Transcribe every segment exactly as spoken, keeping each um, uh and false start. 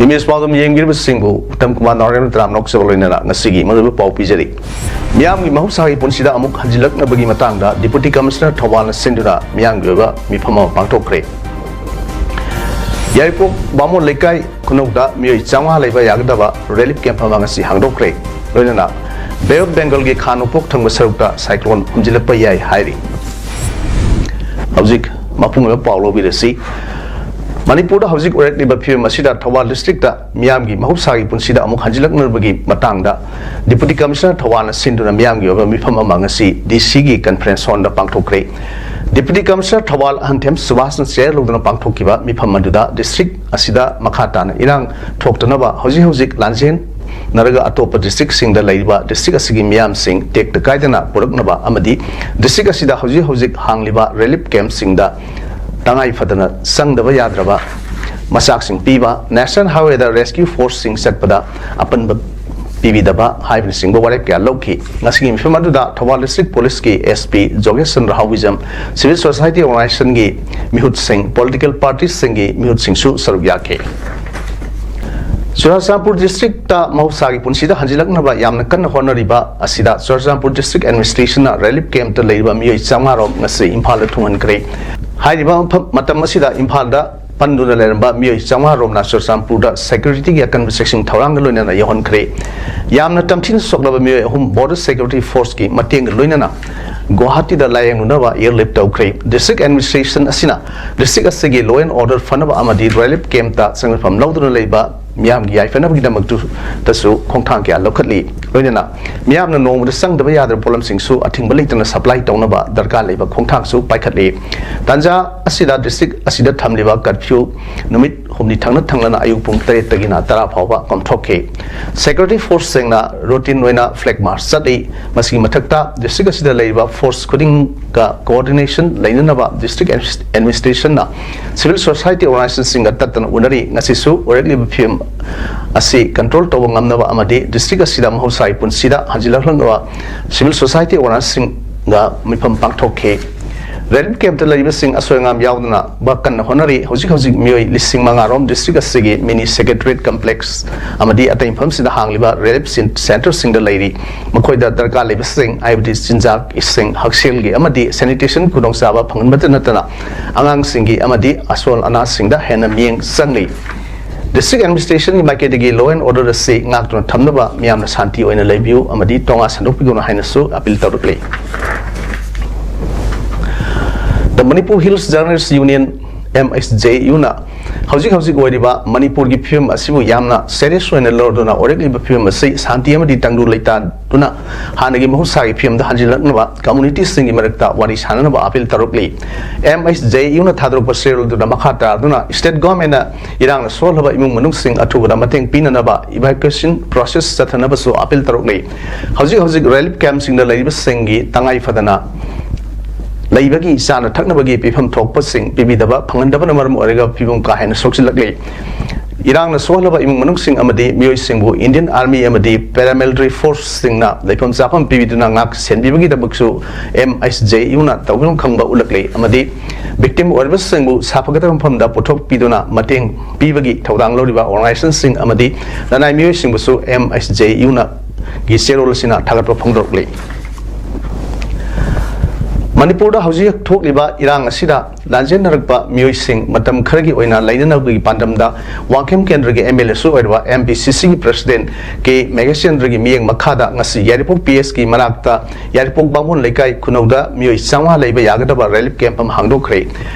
Image ꯄꯥꯎꯗꯝ ꯌꯦꯡꯕꯤꯔꯤꯕꯁꯤꯡꯕꯨ Uttam Kumar ꯅꯥꯎꯔꯦꯝꯅ ꯇꯔꯥꯝꯅ ꯑꯣꯛꯆꯕ ꯂꯣꯏꯅꯅ ꯉꯁꯤꯒꯤ ꯃꯔꯨꯑꯣꯏꯕ ꯄꯥꯎ ꯄꯤꯖꯔꯤ꯫ ꯃꯤꯌꯥꯝꯒꯤ ꯃꯍꯧꯁꯥꯒꯤ ꯄꯨꯟꯁꯤꯗ ꯑꯃꯨꯛ ꯍꯟꯖꯤꯜꯂꯛꯅꯕꯒꯤ ꯃꯇꯥꯡꯗ ꯗꯤꯄꯨꯇꯤ ꯀꯃꯤꯁꯅꯔ ꯊꯧꯕꯥꯜꯅ ꯁꯤꯟꯗꯨꯅ ꯃꯤꯌꯥꯝꯒꯤ ꯑꯣꯏꯕ ꯃꯤꯐꯝ ꯑꯃ ꯄꯥꯡꯊꯣꯛꯈ꯭ꯔꯦ꯫ ꯌꯥꯏꯔꯤꯄꯣꯛ ꯕꯥꯃꯣꯟ ꯂꯩꯀꯥꯏ ꯈꯨꯅꯧꯗ ꯃꯤꯑꯣꯏ ꯆꯥꯝꯃꯉꯥ ꯂꯩꯕ ꯌꯥꯒꯗꯕ ꯔꯤꯂꯤꯐ ꯀꯦꯝꯞ ꯑꯃ ꯉꯁꯤ ꯍꯥꯡꯗꯣꯛꯈ꯭ꯔꯦ꯫ ꯂꯣꯏꯅꯅ ꯕꯦ ꯑꯣꯐ ꯕꯦꯡꯒꯜꯒꯤ ꯈꯥ ꯅꯣꯡꯄꯣꯛ ꯊꯪꯕ ꯁꯔꯨꯛꯇ ꯁꯥꯏꯀ꯭ꯂꯣꯟ ꯍꯨꯝꯖꯤꯜꯂꯛꯄ ꯌꯥꯏ ꯍꯥꯏꯔꯤ꯫ ꯍꯧꯖꯤꯛ ꯃꯄꯨꯡ ꯑꯣꯏꯕ ꯄꯥꯎ ꯂꯧꯕꯤꯔꯁꯤ꯫ ꯃꯅꯤꯄꯨꯔꯗ ꯍꯧꯖꯤꯛ ꯑꯣꯏꯔꯛꯂꯤꯕ ꯐꯤꯕꯝ ꯑꯁꯤꯗ ꯊꯧꯕꯥꯜ ꯗꯤꯁꯇ꯭ꯔꯤꯛꯇ ꯃꯤꯌꯥꯝꯒꯤ ꯃꯍꯧꯁꯥꯒꯤ ꯄꯨꯟꯁꯤꯗ ꯑꯃꯨꯛ ꯍꯟꯖꯤꯜꯂꯛꯅꯕꯒꯤ ꯃꯇꯥꯡꯗ ꯗꯤꯄꯨꯇꯤ ꯀꯃꯤꯁꯅꯔ ꯊꯧꯕꯥꯜꯅ ꯁꯤꯟꯗꯨꯅ ꯃꯤꯌꯥꯝꯒꯤ ꯑꯣꯏꯕ ꯃꯤꯐꯝ ꯑꯃ ꯉꯁꯤ ꯗꯤ ꯁꯤꯒꯤ ꯀꯟꯐꯔꯦꯟꯁ ꯍꯣꯜꯗ ꯄꯥꯡꯊꯣꯛꯈ꯭ꯔꯦ꯫ ꯗꯤꯄꯨꯇꯤ ꯀꯃꯤꯁꯅꯔ ꯊꯧꯕꯥꯜ ꯑꯍꯟꯊꯦꯝ ꯁꯨꯕꯥꯁꯅ ꯆꯦꯌꯔ ꯂꯧꯗꯨꯅ ꯄꯥꯡꯊꯣꯛꯈꯤꯕ ꯃꯤꯐꯝ ꯑꯗꯨꯗ ꯗꯤꯁꯇ꯭ꯔꯤꯛ ꯑꯁꯤꯗ ꯃꯈꯥ ꯇꯥꯅ ꯏꯔꯥꯡ ꯊꯣꯛꯇꯅꯕ ꯍꯧꯖꯤꯛ ꯍꯧꯖꯤꯛ ꯂꯥꯟꯖꯦꯟꯅꯔꯒ ꯑꯇꯣꯞꯄ ꯗꯤꯁꯇ꯭ꯔꯤꯛꯁꯤꯡꯗ ꯂꯩꯔꯤꯕ ꯗꯤꯁꯇ꯭ꯔꯤꯛ ꯑꯁꯤꯒꯤ ꯃꯤꯌꯥꯝꯁꯤꯡ ꯇꯦꯛꯇ ꯀꯥꯏꯗꯅ ꯄꯨꯔꯛꯅꯕ ꯑꯃꯗꯤ ꯗꯤꯁꯇ꯭ꯔꯤꯛ ꯑꯁꯤꯗ ꯍꯧꯖꯤꯛ ꯍꯧꯖꯤꯛ ꯍꯥꯡꯂꯤꯕ ꯔꯤꯂꯤꯐ ꯀꯦꯝꯞꯁꯤꯡꯗ ꯇꯉꯥꯏ ꯐꯗꯅ ꯆꯪꯗꯕ ꯌꯥꯗ꯭ꯔꯕ ꯃꯆꯥꯛꯁꯤꯡ ꯄꯤꯕ, ꯅꯦꯁꯅꯦꯜ ꯍꯥꯏꯋꯦꯗ ꯔꯦꯁꯀ꯭ꯌꯨ ꯐꯣꯔꯁꯁꯤꯡ ꯆꯠꯄꯗ ꯑꯄꯟꯕ ꯄꯤꯕꯤꯗꯕ ꯍꯥꯏꯕꯅꯆꯤꯡꯕ ꯋꯥꯔꯦꯞ ꯀꯌꯥ ꯂꯧꯈꯤ꯫ ꯉꯁꯤꯒꯤ ꯃꯤꯐꯝ ꯑꯗꯨꯗ ꯊꯧꯕꯥꯜ ꯗꯤꯁꯇ꯭ꯔꯤꯛ ꯄꯨꯂꯤꯁꯀꯤ ꯑꯦꯁ ꯄꯤ ꯖꯣꯒꯦꯁ ꯆꯟꯗ꯭ꯔ ꯍꯥꯎꯕꯤꯖꯝ, ꯁꯤꯚꯤꯜ ꯁꯣꯁꯥꯏꯇꯤ ꯑꯣꯔꯒꯅꯥꯏꯖꯦꯁꯟꯒꯤ ꯃꯤꯍꯨꯠꯁꯤꯡ, ꯄꯣꯂꯤꯇꯤꯀꯦꯜ ꯄꯥꯔꯇꯤꯁꯤꯡꯒꯤ ꯃꯤꯍꯨꯠꯁꯤꯡꯁꯨ ꯁꯔꯨꯛ ꯌꯥꯈꯤ꯫ ꯆꯨꯔꯥꯆꯥꯟꯄꯨꯔ ꯗꯤꯁꯇ꯭ꯔꯤꯛꯇ ꯃꯍꯧꯁꯥꯒꯤ ꯄꯨꯟꯁꯤꯗ ꯍꯟꯖꯤꯜꯂꯛꯅꯕ ꯌꯥꯝꯅ ꯀꯟꯅ ꯍꯣꯠꯅꯔꯤꯕ ꯑꯁꯤꯗ ꯆꯨꯔꯥꯆꯥꯟꯄꯨꯔ ꯗꯤꯁꯇ꯭ꯔꯤꯛ ꯑꯦꯗꯃꯤꯅꯤꯁꯇ꯭ꯔꯦꯁꯟꯅ ꯔꯤꯂꯤꯐ ꯀꯦꯝꯞꯇ ꯂꯩꯔꯤꯕ ꯃꯤꯑꯣꯏ ꯆꯥꯝꯃꯉꯥ ꯔꯣꯝ ꯉꯁꯤ ꯏꯝꯐꯥꯜꯗ ꯊꯨꯡꯍꯟꯈ꯭ꯔꯦ꯫ ꯍꯥꯏꯔꯤꯕ ꯃꯐꯝ, ꯃꯇꯝ ꯑꯁꯤꯗ ꯏꯝꯐꯥꯜꯗ ꯄꯟꯗꯨꯅ ꯂꯩꯔꯝꯕ ꯃꯤꯑꯣꯏ ꯆꯥꯝꯃꯉꯥ ꯔꯣꯝꯅ ꯆꯨꯔꯆꯥꯟꯄꯨꯔꯗ ꯁꯦꯀ꯭ꯌꯨꯔꯤꯇꯤꯒꯤ ꯑꯀꯟꯕ ꯆꯦꯛꯁꯤꯟ ꯊꯧꯔꯥꯡꯒ ꯂꯣꯏꯅꯅ ꯌꯧꯍꯟꯈ꯭ꯔꯦ꯫ ꯌꯥꯝꯅ ꯇꯝꯊꯤꯅ ꯁꯣꯛꯂꯕ ꯃꯤꯑꯣꯏ ꯑꯍꯨꯝ ꯕꯣꯔꯗꯔ ꯁꯦꯀ꯭ꯌꯨꯔꯤꯇꯤ ꯐꯣꯔꯁꯀꯤ ꯃꯇꯦꯡꯒ ꯂꯣꯏꯅꯅ ꯒꯨꯋꯥꯍꯥꯇꯤꯗ ꯂꯥꯌꯦꯡꯂꯨꯅꯕ ꯑꯦꯌꯔꯂꯤꯐ ꯇꯧꯈ꯭ꯔꯦ꯫ ꯗꯤꯁꯇ꯭ꯔꯤꯛ ꯑꯦꯗꯃꯤꯅꯤꯁꯇ꯭ꯔꯦꯁꯟ ꯑꯁꯤꯅ ꯗꯤꯁꯇ꯭ꯔꯤꯛ ꯑꯁꯤꯒꯤ ꯂꯣ ꯑꯦꯟ ꯑꯣꯔꯗꯔ ꯐꯅꯕ ꯑꯃꯗꯤ ꯔꯤꯂꯤꯐ ꯀꯦꯝꯞꯇ ꯆꯪꯂꯛꯐꯝ ꯂꯧꯗꯨꯅ ꯂꯩꯕ ꯃꯤꯌꯥꯝꯒꯤ ꯌꯥꯏꯐꯅꯕꯒꯤꯗꯃꯛꯇꯁꯨ ꯈꯣꯡꯊꯥꯡ ꯀꯌꯥ ꯂꯧꯈꯠꯂꯤ꯫ ꯂꯣꯏꯅꯅ ꯃꯤꯌꯥꯝꯅ ꯅꯣꯡꯃꯗ ꯆꯪꯗꯕ ꯌꯥꯗ꯭ꯔꯕ ꯄꯣꯠꯂꯝꯁꯤꯡꯁꯨ ꯑꯊꯤꯡꯕ ꯂꯩꯇꯅ ꯁꯄ꯭ꯂꯥꯏ ꯇꯧꯅꯕ ꯗꯔꯀꯥꯔ ꯂꯩꯕ ꯈꯣꯡꯊꯥꯡꯁꯨ ꯄꯥꯏꯈꯠꯂꯤ꯫ ꯇꯥꯟꯖꯥ ꯑꯁꯤꯗ ꯗꯤꯁꯇ꯭ꯔꯤꯛ ꯑꯁꯤꯗ ꯊꯝꯂꯤꯕ ꯀꯔꯐ꯭ꯌꯨ ꯅꯨꯃꯤꯠ ꯍꯨꯝꯅꯤ ꯊꯪꯅ ꯊꯪꯅꯅ ꯑꯌꯨꯛ ꯄꯨꯡ ꯇꯔꯦꯠꯇꯒꯤꯅ ꯇꯔꯥ ꯐꯥꯎꯕ ꯄꯥꯡꯊꯣꯛꯈꯤ꯫ Security forceꯁꯤꯡꯅ routine ꯑꯣꯏꯅ flag march ꯆꯠꯂꯤ꯫ ꯃꯁꯤꯒꯤ ꯃꯊꯛꯇ district ꯑꯁꯤꯗ ꯂꯩꯔꯤꯕ force ꯈꯨꯗꯤꯡꯒ coordination ꯂꯩꯅꯅꯕ district administrationꯅ civil society organizationꯁꯤꯡꯒ ꯇꯠꯇꯅ ꯎꯅꯔꯤ꯫ ꯉꯁꯤꯁꯨ ꯑꯣꯏꯔꯛꯂꯤꯕ ꯐꯤꯕꯝ ꯑꯁꯤ control ꯇꯧꯕ ꯉꯝꯅꯕ ꯑꯃꯗꯤ district ꯑꯁꯤꯗ ꯃꯍꯧꯁꯥꯒꯤ ꯄꯨꯟꯁꯤꯗ ꯍꯟꯖꯤꯜꯂꯛꯅꯕ civil society organizationꯁꯤꯡꯒ ꯃꯤꯐꯝ ꯄꯥꯡꯊꯣꯛꯈꯤ꯫ Relief campꯇ ꯂꯩꯔꯤꯕꯁꯤꯡ ꯑꯁꯣꯏ ꯑꯉꯥꯝ ꯌꯥꯎꯗꯅꯕ ꯀꯟꯅ ꯍꯣꯠꯅꯔꯤ꯫ ꯍꯧꯖꯤꯛ ꯍꯧꯖꯤꯛ ꯃꯤꯑꯣꯏ ꯂꯤꯁꯤꯡ ꯃꯉꯥ ꯔꯣꯝ district ꯑꯁꯤꯒꯤ mini secretariat complex ꯑꯃꯗꯤ ꯑꯇꯩ ꯃꯐꯝꯁꯤꯡꯗ ꯍꯥꯡꯂꯤꯕ relief centreꯁꯤꯡꯗ ꯂꯩꯔꯤ꯫ ꯃꯈꯣꯏꯗ ꯗꯔꯀꯥꯔ ꯂꯩꯕꯁꯤꯡ, ꯍꯥꯏꯕꯗꯤ ꯆꯤꯟꯖꯥꯛ, ꯏꯁꯤꯡ, ꯍꯛꯁꯦꯜꯒꯤ ꯑꯃꯗꯤ sanitation ꯈꯨꯗꯣꯡꯆꯥꯕ ꯐꯪꯍꯟꯕꯇ ꯅꯠꯇꯅ ꯑꯉꯥꯡꯁꯤꯡꯒꯤ ꯑꯃꯗꯤ ꯑꯁꯣꯜ ꯑꯅꯥꯁꯤꯡꯗ ꯍꯦꯟꯅ ꯃꯤꯠꯌꯦꯡ ꯆꯪꯂꯤ꯫ District administrationꯒꯤ ꯃꯥꯏꯀꯩꯗꯒꯤ law and order ꯑꯁꯤ ꯉꯥꯛꯇꯨꯅ ꯊꯝꯅꯕ, ꯃꯤꯌꯥꯝꯅ ꯁꯥꯟꯇꯤ ꯑꯣꯏꯅ ꯂꯩꯕꯤꯌꯨ ꯑꯃꯗꯤ ꯇꯣꯉꯥꯟ ꯁꯟꯗꯣꯛꯄꯤꯒꯅꯨ ꯍꯥꯏꯅꯁꯨ appeal ꯇꯧꯔꯛꯂꯤ꯫ The Manipur Hills Journalists Union, MHJUꯅ ꯍꯧꯖꯤꯛ ꯍꯧꯖꯤꯛ ꯑꯣꯏꯔꯤꯕ ꯃꯅꯤꯄꯨꯔꯒꯤ ꯐꯤꯕꯝ ꯑꯁꯤꯕꯨ ꯌꯥꯝꯅ serious ꯑꯣꯏꯅ ꯂꯧꯗꯨꯅ ꯑꯣꯏꯔꯛꯂꯤꯕ ꯐꯤꯕꯝ ꯑꯁꯤ ꯁꯥꯟꯇꯤ ꯑꯃꯗꯤ ꯇꯪꯗꯨ ꯂꯩꯇꯥꯗꯨꯅ ꯍꯥꯟꯅꯒꯤ ꯃꯍꯧꯁꯥꯒꯤ ꯐꯤꯕꯝꯗ ꯍꯟꯖꯤꯜꯂꯛꯅꯕ communityꯁꯤꯡꯒꯤ ꯃꯔꯛꯇ ꯋꯥꯔꯤ ꯁꯥꯅꯅꯕ appeal ꯇꯧꯔꯛꯂꯤ꯫ MHJUꯅ ꯊꯥꯗꯣꯔꯛꯄ ꯆꯦꯔꯣꯜꯗꯨꯅ ꯃꯈꯥ ꯇꯥꯗꯨꯅ state governmentꯅ ꯏꯔꯥꯡꯅ ꯁꯣꯛꯍꯜꯂꯕ ꯏꯃꯨꯡ ꯃꯅꯨꯡꯁꯤꯡ ꯑꯊꯨꯕꯗ ꯃꯇꯦꯡ ꯄꯤꯅꯅꯕ evacuation process ꯆꯠꯊꯅꯕꯁꯨ appeal ꯇꯧꯔꯛꯂꯤ꯫ ꯍꯧꯖꯤꯛ ꯍꯧꯖꯤꯛ relief campꯁꯤꯡꯗ ꯂꯩꯔꯤꯕꯁꯤꯡꯒꯤ ꯇꯉꯥꯏ ꯐꯗꯅ ꯂꯩꯕꯒꯤ ꯆꯥꯅ ꯊꯛꯅꯕꯒꯤ ꯄꯤꯐꯝ ꯊꯣꯛꯄꯁꯤꯡ ꯄꯤꯕꯤꯗꯕ ꯐꯪꯍꯟꯗꯕꯅ ꯃꯔꯝ ꯑꯣꯏꯔꯒ ꯐꯤꯕꯝ ꯀꯥ ꯍꯦꯟꯅ ꯁꯣꯛꯆꯤꯜꯂꯛꯂꯤ꯫ ꯏꯔꯥꯡꯅ ꯁꯣꯛꯍꯜꯂꯕ ꯏꯃꯨꯡ ꯃꯅꯨꯡꯁꯤꯡ ꯑꯃꯗꯤ ꯃꯤꯑꯣꯏꯁꯤꯡꯕꯨ Indian Army ꯑꯃꯗꯤ paramilitary forceꯁꯤꯡꯅ ꯂꯩꯐꯝ ꯆꯥꯐꯝ ꯄꯤꯕꯤꯗꯨꯅ ꯉꯥꯛ ꯁꯦꯟꯕꯤꯕꯒꯤꯗꯃꯛꯁꯨ MHJUꯅ ꯇꯧꯕꯤꯐꯝ ꯈꯪꯕ ꯎꯠꯂꯛꯂꯤ ꯑꯃꯗꯤ victim ꯑꯣꯏꯔꯤꯕꯁꯤꯡꯕꯨ ꯁꯥꯐꯒꯗꯕ ꯃꯐꯝꯗ ꯄꯨꯊꯣꯛꯄꯤꯗꯨꯅ ꯃꯇꯦꯡ ꯄꯤꯕꯒꯤ ꯊꯧꯗꯥꯡ ꯂꯧꯔꯤꯕ organizationꯁꯤꯡ ꯑꯃꯗꯤ ꯂꯅꯥꯏ ꯃꯤꯑꯣꯏꯁꯤꯡꯕꯨꯁꯨ MHJUꯅ ꯒꯤ ꯆꯦꯔꯣꯜ ꯑꯁꯤꯅ ꯊꯥꯒꯠꯄ ꯐꯣꯡꯗꯣꯔꯛꯂꯤ꯫ ꯃꯅꯤꯄꯨꯔꯗ ꯍꯧꯖꯤꯛ ꯊꯣꯛꯂꯤꯕ ꯏꯔꯥꯡ ꯑꯁꯤꯗ ꯂꯥꯟꯖꯦꯟꯅꯔꯛꯄ ꯃꯤꯑꯣꯏꯁꯤꯡ ꯃꯇꯝ ꯈꯔꯒꯤ ꯑꯣꯏꯅ ꯂꯩꯅꯅꯕꯒꯤ ꯄꯥꯟꯗꯝꯗ ꯋꯥꯡꯈꯦꯝ ꯀꯦꯟꯗ꯭ꯔꯒꯤ MLAꯁꯨ ꯑꯣꯏꯔꯕ MPCCꯒꯤ president ꯀꯦ ꯃꯦꯘꯆꯟꯗ꯭ꯔꯒꯤ ꯃꯤꯠꯌꯦꯡ ꯃꯈꯥꯗ ꯉꯁꯤ ꯌꯥꯏꯔꯤꯄꯣꯛ PHꯀꯤ ꯃꯅꯥꯛꯇ ꯌꯥꯏꯔꯤꯄꯣꯛ ꯕꯥꯃꯣꯟ ꯂꯩꯀꯥꯏ ꯈꯨꯅꯧꯗ ꯃꯤꯑꯣꯏ ꯆꯥꯝꯃꯉꯥ ꯂꯩꯕ ꯌꯥꯒꯗꯕ relief camp ꯑꯃ ꯍꯥꯡꯗꯣꯛꯈ꯭ꯔꯦ꯫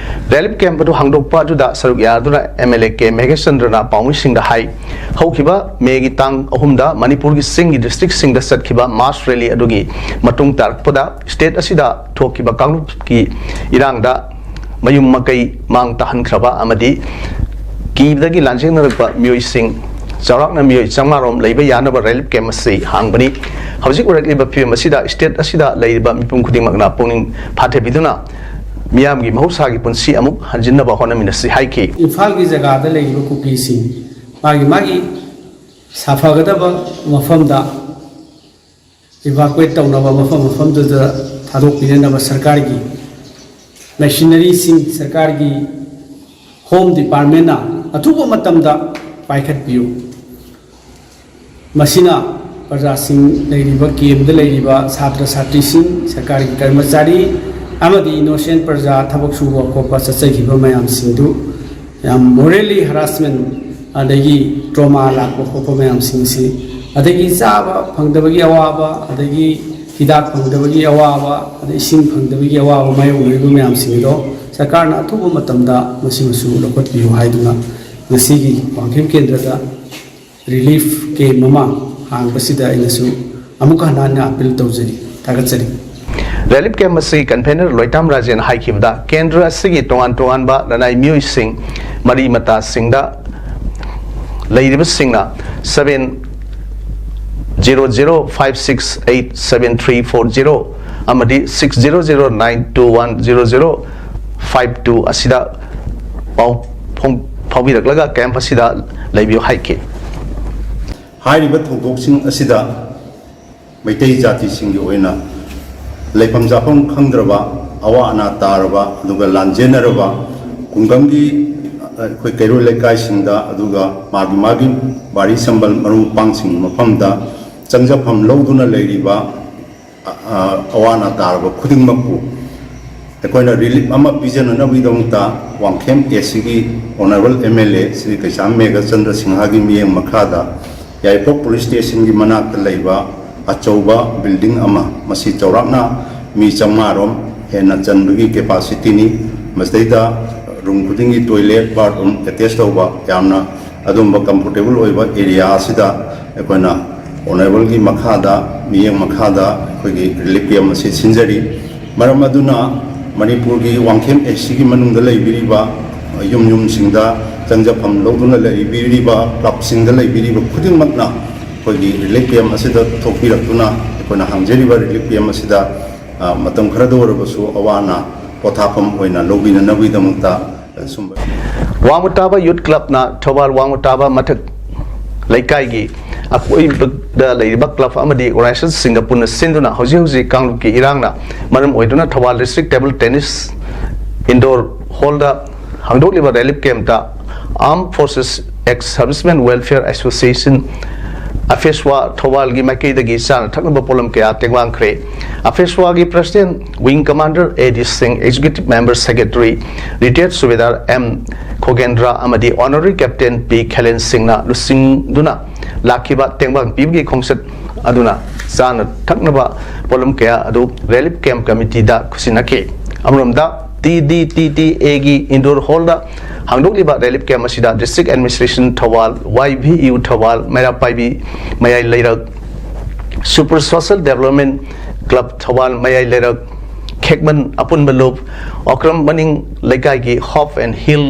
Relief camp ꯑꯗꯨ ꯍꯥꯡꯗꯣꯛꯄ ꯑꯗꯨꯗ ꯁꯔꯨꯛ ꯌꯥꯗꯨꯅ MLA ꯀꯦ ꯃꯦꯘꯆꯟꯗ꯭ꯔꯅ ꯄꯥꯎꯃꯤꯁꯤꯡꯗ ꯍꯥꯏ, ꯍꯧꯈꯤꯕ ꯃꯦꯒꯤ ꯇꯥꯡ ꯑꯍꯨꯝꯗ ꯃꯅꯤꯄꯨꯔꯒꯤ ꯆꯤꯡꯒꯤ districtꯁꯤꯡꯗ ꯆꯠꯈꯤꯕ mass rally ꯑꯗꯨꯒꯤ ꯃꯇꯨꯡ ꯇꯥꯔꯛꯄꯗ state ꯑꯁꯤꯗ ꯊꯣꯛꯈꯤꯕ ꯀꯥꯡꯂꯨꯞꯀꯤ ꯏꯔꯥꯡꯗ ꯃꯌꯨꯝ ꯃꯀꯩ ꯃꯥꯡ ꯇꯥꯍꯟꯈ꯭ꯔꯕ ꯑꯃꯗꯤ ꯀꯤꯕꯗꯒꯤ ꯂꯥꯟꯖꯦꯡꯅꯔꯛꯄ ꯃꯤꯑꯣꯏꯁꯤꯡ, ꯆꯥꯎꯔꯥꯛꯅ ꯃꯤꯑꯣꯏ ꯆꯥꯝꯃꯉꯥ ꯔꯣꯝ ꯂꯩꯕ ꯌꯥꯅꯕ relief camp ꯑꯁꯤ ꯍꯥꯡꯕꯅꯤ꯫ ꯍꯧꯖꯤꯛ ꯑꯣꯏꯔꯛꯂꯤꯕ ꯐꯤꯕꯝ ꯑꯁꯤꯗ state ꯑꯁꯤꯗ ꯂꯩꯔꯤꯕ ꯃꯤꯄꯨꯝ ꯈꯨꯗꯤꯡꯃꯛꯅ ꯄꯨꯛꯅꯤꯡ ꯐꯥꯊꯕꯤꯗꯨꯅ ꯃꯤꯌꯥꯝꯒꯤ ꯃꯍꯧꯁꯥꯒꯤ ꯄꯨꯟꯁꯤ ꯑꯃꯨꯛ ꯍꯟꯖꯤꯟꯅꯕ ꯍꯣꯠꯅꯃꯤꯟꯅꯁꯤ ꯍꯥꯏꯈꯤ꯫ ꯏꯝꯐꯥꯜꯒꯤ ꯖꯒꯥꯗ ꯂꯩꯔꯤꯕ ꯀꯨꯀꯤꯁꯤꯡ ꯃꯥꯒꯤ ꯃꯥꯒꯤ ꯁꯥꯐꯒꯗꯕ ꯃꯐꯝꯗ evacuate ꯇꯧꯅꯕ, ꯃꯐꯝ ꯃꯐꯝꯗꯨꯗ ꯊꯥꯗꯣꯛꯄꯤꯅꯅꯕ ꯁꯔꯀꯥꯔꯒꯤ machineryꯁꯤꯡ, ꯁꯔꯀꯥꯔꯒꯤ Home Departmentꯅ ꯑꯊꯨꯕ ꯃꯇꯝꯗ ꯄꯥꯏꯈꯠꯄꯤꯌꯨ꯫ ꯃꯁꯤꯅ ꯄ꯭ꯔꯖꯥꯁꯤꯡ, ꯂꯩꯔꯤꯕ campꯇ ꯂꯩꯔꯤꯕ ꯁꯥꯇ꯭ꯔ ꯁꯥꯇ꯭ꯔꯤꯁꯤꯡ, ꯁꯔꯀꯥꯔꯒꯤ ꯀꯔꯃꯆꯥꯔꯤ ꯑꯃꯗꯤ innocent ꯄ꯭ꯔꯖꯥ, ꯊꯕꯛ ꯁꯨꯕ ꯈꯣꯠꯄ ꯆꯠꯆꯈꯤꯕ ꯃꯌꯥꯝꯁꯤꯡꯗꯨ ꯌꯥꯝ morally harassment ꯑꯗꯒꯤ trauma ꯂꯥꯛꯄ ꯈꯣꯠꯄ ꯃꯌꯥꯝꯁꯤꯡꯁꯤ, ꯑꯗꯒꯤ ꯆꯥꯕ ꯐꯪꯗꯕꯒꯤ ꯑꯋꯥꯕ, ꯑꯗꯒꯤ ꯍꯤꯗꯥꯛ ꯐꯪꯗꯕꯒꯤ ꯑꯋꯥꯕ, ꯑꯗꯩ ꯏꯁꯤꯡ ꯐꯪꯗꯕꯒꯤ ꯑꯋꯥꯕ ꯃꯥꯌꯣꯛꯅꯔꯤꯕ ꯃꯌꯥꯝꯁꯤꯡꯗꯣ ꯁꯔꯀꯥꯔꯅ ꯑꯊꯨꯕ ꯃꯇꯝꯗ ꯃꯁꯤꯃꯁꯨ ꯂꯧꯈꯠꯄꯤꯌꯨ ꯍꯥꯏꯗꯨꯅ ꯉꯁꯤꯒꯤ ꯋꯥꯡꯈꯦꯝ ꯀꯦꯟꯗ꯭ꯔꯗ relief camp ꯑꯃ ꯍꯥꯡꯕꯁꯤꯗ ꯑꯩꯅꯁꯨ ꯑꯃꯨꯛꯀ ꯍꯟꯅ ꯍꯟꯅ appeal ꯇꯧꯖꯔꯤ꯫ ꯊꯥꯒꯠꯆꯔꯤ꯫ Relief camp ꯑꯁꯤ convener ꯂꯣꯏꯇꯥꯝ ꯔꯥꯖꯦꯟ ꯍꯥꯏꯈꯤꯕꯗ, ꯀꯦꯟꯗ꯭ꯔ ꯑꯁꯤꯒꯤ ꯇꯣꯉꯥꯟ ꯇꯣꯉꯥꯟꯕ ꯂꯅꯥꯏ ꯃꯤꯑꯣꯏꯁꯤꯡ, ꯃꯔꯤ ꯃꯇꯥꯁꯤꯡꯗ ꯂꯩꯔꯤꯕꯁꯤꯡꯅ seven zero zero five six eight seven three four zero ꯑꯃꯗꯤ six zero zero nine two one zero zero five two ꯑꯁꯤꯗ ꯄꯥꯎ ꯐꯣꯡ-, ꯐꯥꯎꯕꯤꯔꯛꯂꯒ camp ꯑꯁꯤꯗ ꯂꯩꯕꯤꯌꯨ ꯍꯥꯏꯈꯤ꯫ ꯍꯥꯏꯔꯤꯕ ꯊꯧꯗꯣꯛꯁꯤꯡ ꯑꯁꯤꯗ ꯃꯩꯇꯩ ꯖꯥꯇꯤꯁꯤꯡꯒꯤ ꯑꯣꯏꯅ ꯂꯩꯐꯝ ꯆꯥꯐꯝ ꯈꯪꯗ꯭ꯔꯕ, ꯑꯋꯥ ꯑꯅꯥ ꯇꯥꯔꯕ, ꯑꯗꯨꯒ ꯂꯥꯟꯖꯦꯟꯅꯔꯕ ꯈꯨꯡꯒꯪꯒꯤ, ꯑ, ꯑꯩꯈꯣꯏ ꯀꯩꯔꯣꯏ ꯂꯩꯀꯥꯏꯁꯤꯡꯗ, ꯑꯗꯨꯒ ꯃꯥꯒꯤ ꯃꯥꯒꯤ ꯕꯥꯔꯤ ꯁꯝꯕꯜ ꯃꯔꯨꯞ ꯃꯄꯥꯡꯁꯤꯡꯒꯤ ꯃꯐꯝꯗ ꯆꯪꯖꯐꯝ ꯂꯧꯗꯨꯅ ꯂꯩꯔꯤꯕ, ꯑ, ꯑ, ꯑꯋꯥ ꯑꯅꯥ ꯇꯥꯔꯕ ꯈꯨꯗꯤꯡꯃꯛꯄꯨ ꯑꯩꯈꯣꯏꯅ relief ꯑꯃ ꯄꯤꯖꯅꯅꯕꯒꯤꯗꯃꯛꯇ ꯋꯥꯡꯈꯦꯝ ACꯒꯤ Honourable MLA ꯁ꯭ꯔꯤ ꯀꯩꯁꯥꯝ ꯃꯦꯘꯆꯟꯗ꯭ꯔ ꯁꯤꯡꯍꯒꯤ ꯃꯤꯠꯌꯦꯡ ꯃꯈꯥꯗ ꯌꯥꯏꯔꯤꯄꯣꯛ police stationꯒꯤ ꯃꯅꯥꯛꯇ ꯂꯩꯕ ꯑꯆꯧꯕ building ꯑꯃ, ꯃꯁꯤ ꯆꯥꯎꯔꯥꯛꯅ ꯃꯤ ꯆꯥꯝꯃꯉꯥ ꯔꯣꯝ ꯍꯦꯟꯅ ꯆꯟꯕꯒꯤ capacityꯅꯤ꯫ ꯃꯁꯤꯗꯩꯗ room ꯈꯨꯗꯤꯡꯒꯤ toilet, bathroom attach ꯇꯧꯕ ꯌꯥꯝꯅ ꯑꯗꯨꯝꯕ comfortable ꯑꯣꯏꯕ area ꯑꯁꯤꯗ ꯑꯩꯈꯣꯏꯅ Honourableꯒꯤ ꯃꯈꯥꯗ, ꯃꯤꯠꯌꯦꯡ ꯃꯈꯥꯗ ꯑꯩꯈꯣꯏꯒꯤ relief camp ꯑꯁꯤ ꯁꯤꯟꯖꯔꯤ꯫ ꯃꯔꯝ ꯑꯗꯨꯅ ꯃꯅꯤꯄꯨꯔꯒꯤ ꯋꯥꯡꯈꯦꯝ ACꯒꯤ ꯃꯅꯨꯡꯗ ꯂꯩꯕꯤꯔꯤꯕ ꯌꯨꯝ ꯌꯨꯝꯁꯤꯡꯗ ꯆꯪꯖꯐꯝ ꯂꯧꯗꯨꯅ ꯂꯩꯕꯤꯔꯤꯕ ꯀ꯭ꯂꯕꯁꯤꯡꯗ ꯂꯩꯕꯤꯔꯤꯕ ꯈꯨꯗꯤꯡꯃꯛꯅ ꯑꯩꯈꯣꯏꯒꯤ ꯔꯤꯂꯤꯐ ꯀꯦꯝꯞ ꯑꯁꯤꯗ ꯊꯣꯛꯄꯤꯔꯛꯇꯨꯅ ꯑꯩꯈꯣꯏꯅ ꯍꯥꯡꯖꯔꯤꯕ ꯔꯤꯂꯤꯐ ꯀꯦꯝꯞ ꯑꯁꯤꯗ, ꯑ, ꯃꯇꯝ ꯈꯔꯗ ꯑꯣꯏꯔꯕꯁꯨ ꯑꯋꯥ ꯑꯅꯥ ꯄꯣꯊꯥꯐꯝ ꯑꯣꯏꯅ ꯂꯧꯕꯤꯅꯅꯕꯒꯤꯗꯃꯛꯇ, ꯑ, ꯁꯨꯝꯕ ꯋꯥꯡꯃ ꯇꯥꯕ ꯌꯨꯠ ꯀ꯭ꯂꯕꯅ ꯊꯧꯕꯥꯜ ꯋꯥꯡꯃ ꯇꯥꯕ ꯃꯊꯛ ꯂꯩꯀꯥꯏꯒꯤ ꯑꯀꯣꯏꯕꯗ ꯂꯩꯔꯤꯕ ꯀ꯭ꯂꯕ ꯑꯃꯗꯤ ꯑꯣꯔꯒꯅꯥꯏꯖꯦꯁꯟꯁꯤꯡꯒ ꯄꯨꯟꯅ ꯁꯤꯟꯗꯨꯅ ꯍꯧꯖꯤꯛ ꯍꯧꯖꯤꯛ ꯀꯥꯡꯂꯨꯞꯀꯤ ꯏꯔꯥꯡꯅ ꯃꯔꯝ ꯑꯣꯏꯗꯨꯅ Thoubal district table tennis indoor ꯍꯣꯜꯗ ꯍꯥꯡꯗꯣꯛꯂꯤꯕ ꯔꯤꯂꯤꯐ ꯀꯦꯝꯞꯇ Armed Forces Ex Servicemen Welfare Association, ꯑꯐꯦꯁꯋꯥ, ꯊꯧꯕꯥꯜꯒꯤ ꯃꯥꯏꯀꯩꯗꯒꯤ ꯆꯥꯅ ꯊꯛꯅꯕ ꯄꯣꯠꯂꯝ ꯀꯌꯥ ꯇꯦꯡꯕꯥꯡꯈ꯭ꯔꯦ꯫ ꯑꯐꯦꯁꯋꯥꯒꯤ president wing commander A D Singh, executive member secretary retired subedar M Khogendra ꯑꯃꯗꯤ ꯑꯣꯅꯔꯦꯔꯤ ꯀꯦꯞꯇꯦꯟ ꯄꯤ ꯈꯦꯂꯦꯟ ꯁꯤꯡꯅ ꯂꯨꯆꯤꯡꯗꯨꯅ ꯂꯥꯛꯈꯤꯕ ꯇꯦꯡꯕꯥꯡ ꯄꯤꯕꯒꯤ ꯈꯣꯡꯆꯠ ꯑꯗꯨꯅ ꯆꯥꯅ ꯊꯛꯅꯕ ꯄꯣꯠꯂꯝ ꯀꯌꯥ ꯑꯗꯨ ꯔꯤꯂꯤꯐ ꯀꯦꯝꯞ ꯀꯃꯤꯇꯤꯗ ꯈꯨꯠꯁꯤꯟꯅꯈꯤ꯫ ꯑꯃꯔꯣꯝꯗ, ꯇꯤ ꯗꯤ ꯇꯤ ꯇꯤ ꯑꯦꯒꯤ ꯏꯟꯗꯣꯔ ꯍꯣꯜꯗ ꯍꯥꯡꯗꯣꯛꯂꯤꯕ ꯔꯤꯂꯤꯐ ꯀꯦꯝꯞ ꯑꯁꯤꯗ ꯗꯤꯁꯇ꯭ꯔꯤꯛ ꯑꯦꯗꯃꯤꯅꯤꯁꯇ꯭ꯔꯦꯁꯟ ꯊꯧꯕꯥꯜ, ꯋꯥꯏ ꯚꯤ ꯌꯨ ꯊꯧꯕꯥꯜ, ꯃꯩꯔꯥ ꯄꯥꯏꯕꯤ ꯃꯌꯥꯏ ꯂꯩꯔꯛ, ꯁꯨꯄꯔ ꯁꯣꯁꯦꯜ ꯗꯦꯕꯂꯞꯃꯦꯟ ꯀ꯭ꯂꯕ ꯊꯧꯕꯥꯜ ꯃꯌꯥꯏ ꯂꯩꯔꯛ, ꯈꯦꯛꯃꯟ ꯑꯄꯨꯟꯕ ꯂꯨꯞ, ꯑꯣꯀ꯭ꯔꯝ ꯃꯅꯤꯡ ꯂꯩꯀꯥꯏꯒꯤ hope and hill,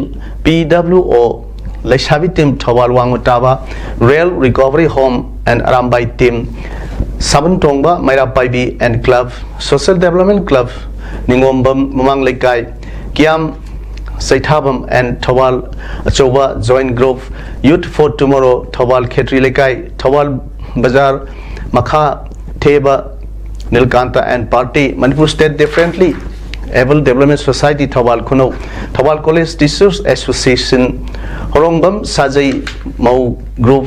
P W O ꯂꯩꯁꯥꯕꯤ ꯇꯤꯝ ꯊꯧꯕꯥꯜ ꯋꯥꯡꯃ ꯇꯥꯕ, real recovery home and Arambai team, ꯁꯥꯕꯟ ꯇꯣꯡꯕ Meira Paibi and club, social development club ꯅꯤꯉꯣꯝꯕꯝ ꯃꯃꯥꯡ ꯂꯩꯀꯥꯏ, ꯀꯤꯌꯥꯝ ꯆꯩꯊꯥꯕꯝ ꯑꯦꯟ ꯊꯧꯕꯥꯜ ꯑꯆꯧꯕ join group, youth four tomorrow ꯊꯧꯕꯥꯜ ꯈꯦꯇ꯭ꯔꯤ ꯂꯩꯀꯥꯏ, ꯊꯧꯕꯥꯜ ꯕꯖꯥꯔ ꯃꯈꯥ ꯊꯦꯕ Nilkanta and party, Manipur state differently able development society ꯊꯧꯕꯥꯜ ꯈꯨꯅꯧ, ꯊꯧꯕꯥꯜ ꯀꯣꯂꯦꯖ ꯇꯤꯆꯔꯁ ꯑꯦꯁꯣꯁꯤꯌꯦꯁꯟ, ꯍꯣꯔꯣꯡꯕꯝ ꯁꯥꯖꯩ ꯃꯧ ꯒ꯭ꯔꯨꯞ,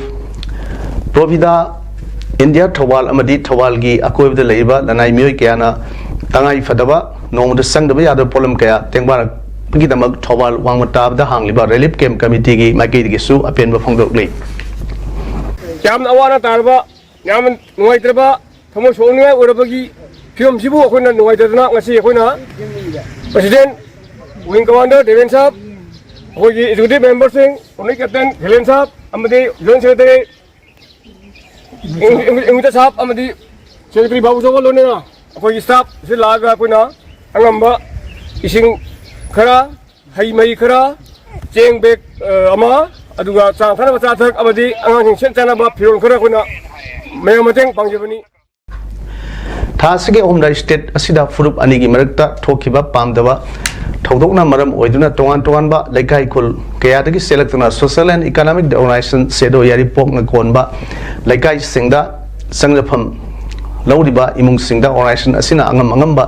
ꯄ꯭ꯔꯣꯚꯤꯗꯥ ꯏꯟꯗꯤꯌꯥ ꯊꯧꯕꯥꯜ ꯑꯃꯗꯤ ꯊꯧꯕꯥꯜꯒꯤ ꯑꯀꯣꯏꯕꯗ ꯂꯩꯔꯤꯕ ꯂꯅꯥꯏ ꯃꯤꯑꯣꯏ ꯀꯌꯥꯅ ꯇꯉꯥꯏ ꯐꯗꯕ ꯅꯣꯡꯃꯗ ꯆꯪꯗꯕ ꯌꯥꯗꯕ ꯄꯣꯠꯂꯝ ꯀꯌꯥ ꯇꯦꯡꯕꯥꯡꯒꯤꯗꯃꯛ ꯊꯧꯕꯥꯜ ꯋꯥꯡꯃ ꯇꯥꯕꯗ ꯍꯥꯡꯂꯤꯕ ꯔꯤꯂꯤꯐ ꯀꯦꯝꯞ ꯀꯃꯤꯇꯤꯒꯤ ꯃꯥꯏꯀꯩꯗꯒꯤꯁꯨ ꯑꯄꯦꯟꯕ ꯐꯣꯡꯗꯣꯛꯂꯤ꯫ ꯌꯥꯝꯅ ꯑꯋꯥ ꯑꯅꯥ ꯇꯥꯔꯕ, ꯌꯥꯝꯅ ꯅꯨꯡꯉꯥꯏꯇ꯭ꯔꯕ, ꯊꯃꯣꯏ ꯁꯣꯛꯅꯤꯡꯉꯥꯏ ꯑꯣꯏꯔꯕꯒꯤ ꯐꯤꯕꯝꯁꯤꯕꯨ ꯑꯩꯈꯣꯏꯅ ꯅꯨꯡꯉꯥꯏꯇꯗꯅ ꯉꯁꯤ ꯑꯩꯈꯣꯏꯅ ꯄ꯭ꯔꯁꯤꯗꯦꯟꯠ, ꯋꯤꯡ ꯀꯃꯥꯟꯗꯔ ꯗꯦꯕꯦꯟ ꯁꯥꯍꯕ, ꯑꯩꯈꯣꯏꯒꯤ ꯑꯦꯛꯖꯤꯀ꯭ꯌꯨꯇꯤꯚ ꯃꯦꯝꯕꯔꯁꯤꯡ, ꯄꯨꯅꯤꯛ ꯀꯦꯞꯇꯦꯟ ꯈꯦꯂꯦꯟ ꯁꯥꯍꯕ ꯑꯃꯗꯤ ꯖꯣꯏꯟꯠ ꯁꯦꯀ꯭ꯔꯦꯇꯔꯤ ꯏꯪ-, ꯏꯪ-, ꯏꯪꯂꯤꯁ ꯁꯥꯍꯕ ꯑꯃꯗꯤ ꯁꯦꯀ꯭ꯔꯦꯇꯔꯤ ꯕꯥꯕꯨꯆꯧꯒ ꯂꯣꯏꯅꯅ ꯑꯩꯈꯣꯏꯒꯤ ꯁ꯭ꯇꯥꯐꯁꯤ ꯂꯥꯛꯑꯒ ꯑꯩꯈꯣꯏꯅ ꯑꯉꯝꯕ ꯏꯁꯤꯡ ꯈꯔ, ꯍꯩ ꯃꯍꯤ ꯈꯔ, ꯆꯦꯡ ꯕꯦꯒ ꯑꯃ, ꯑꯗꯨꯒ ꯆꯥꯅ ꯊꯛꯅꯕ ꯑꯆꯥ ꯑꯊꯛ ꯑꯃꯗꯤ ꯑꯉꯥꯡꯁꯤꯡ ꯁꯦꯠ ꯆꯥꯅꯕ ꯐꯤꯔꯣꯜ ꯈꯔ ꯑꯩꯈꯣꯏꯅ ꯃꯌꯥꯝ ꯃꯇꯦꯡ ꯄꯥꯡꯖꯕꯅꯤ꯫ ꯊꯥ ꯑꯁꯤꯒꯤ ꯑꯍꯨꯝꯗ ꯁ꯭ꯇꯦꯠ ꯑꯁꯤꯗ ꯐꯨꯔꯨꯞ ꯑꯅꯤꯒꯤ ꯃꯔꯛꯇ ꯊꯣꯛꯈꯤꯕ ꯄꯥꯝꯗꯕ ꯊꯧꯗꯣꯛꯅ ꯃꯔꯝ ꯑꯣꯏꯗꯨꯅ ꯇꯣꯉꯥꯟ ꯇꯣꯉꯥꯟꯕ ꯂꯩꯀꯥꯏ ꯈꯨꯜ ꯀꯌꯥꯗꯒꯤ ꯆꯦꯜꯂꯛꯇꯨꯅ Social and Economic Organization ꯁꯦꯗꯣ ꯌꯥꯏꯔꯤꯄꯣꯛꯅ ꯀꯣꯟꯕ ꯂꯩꯀꯥꯏꯁꯤꯡꯗ ꯆꯪꯖꯐꯝ ꯂꯧꯔꯤꯕ ꯏꯃꯨꯡꯁꯤꯡꯗ ꯑꯣꯔꯒꯅꯥꯏꯖꯦꯁꯟ ꯑꯁꯤꯅ ꯑꯉꯝ ꯑꯉꯝꯕ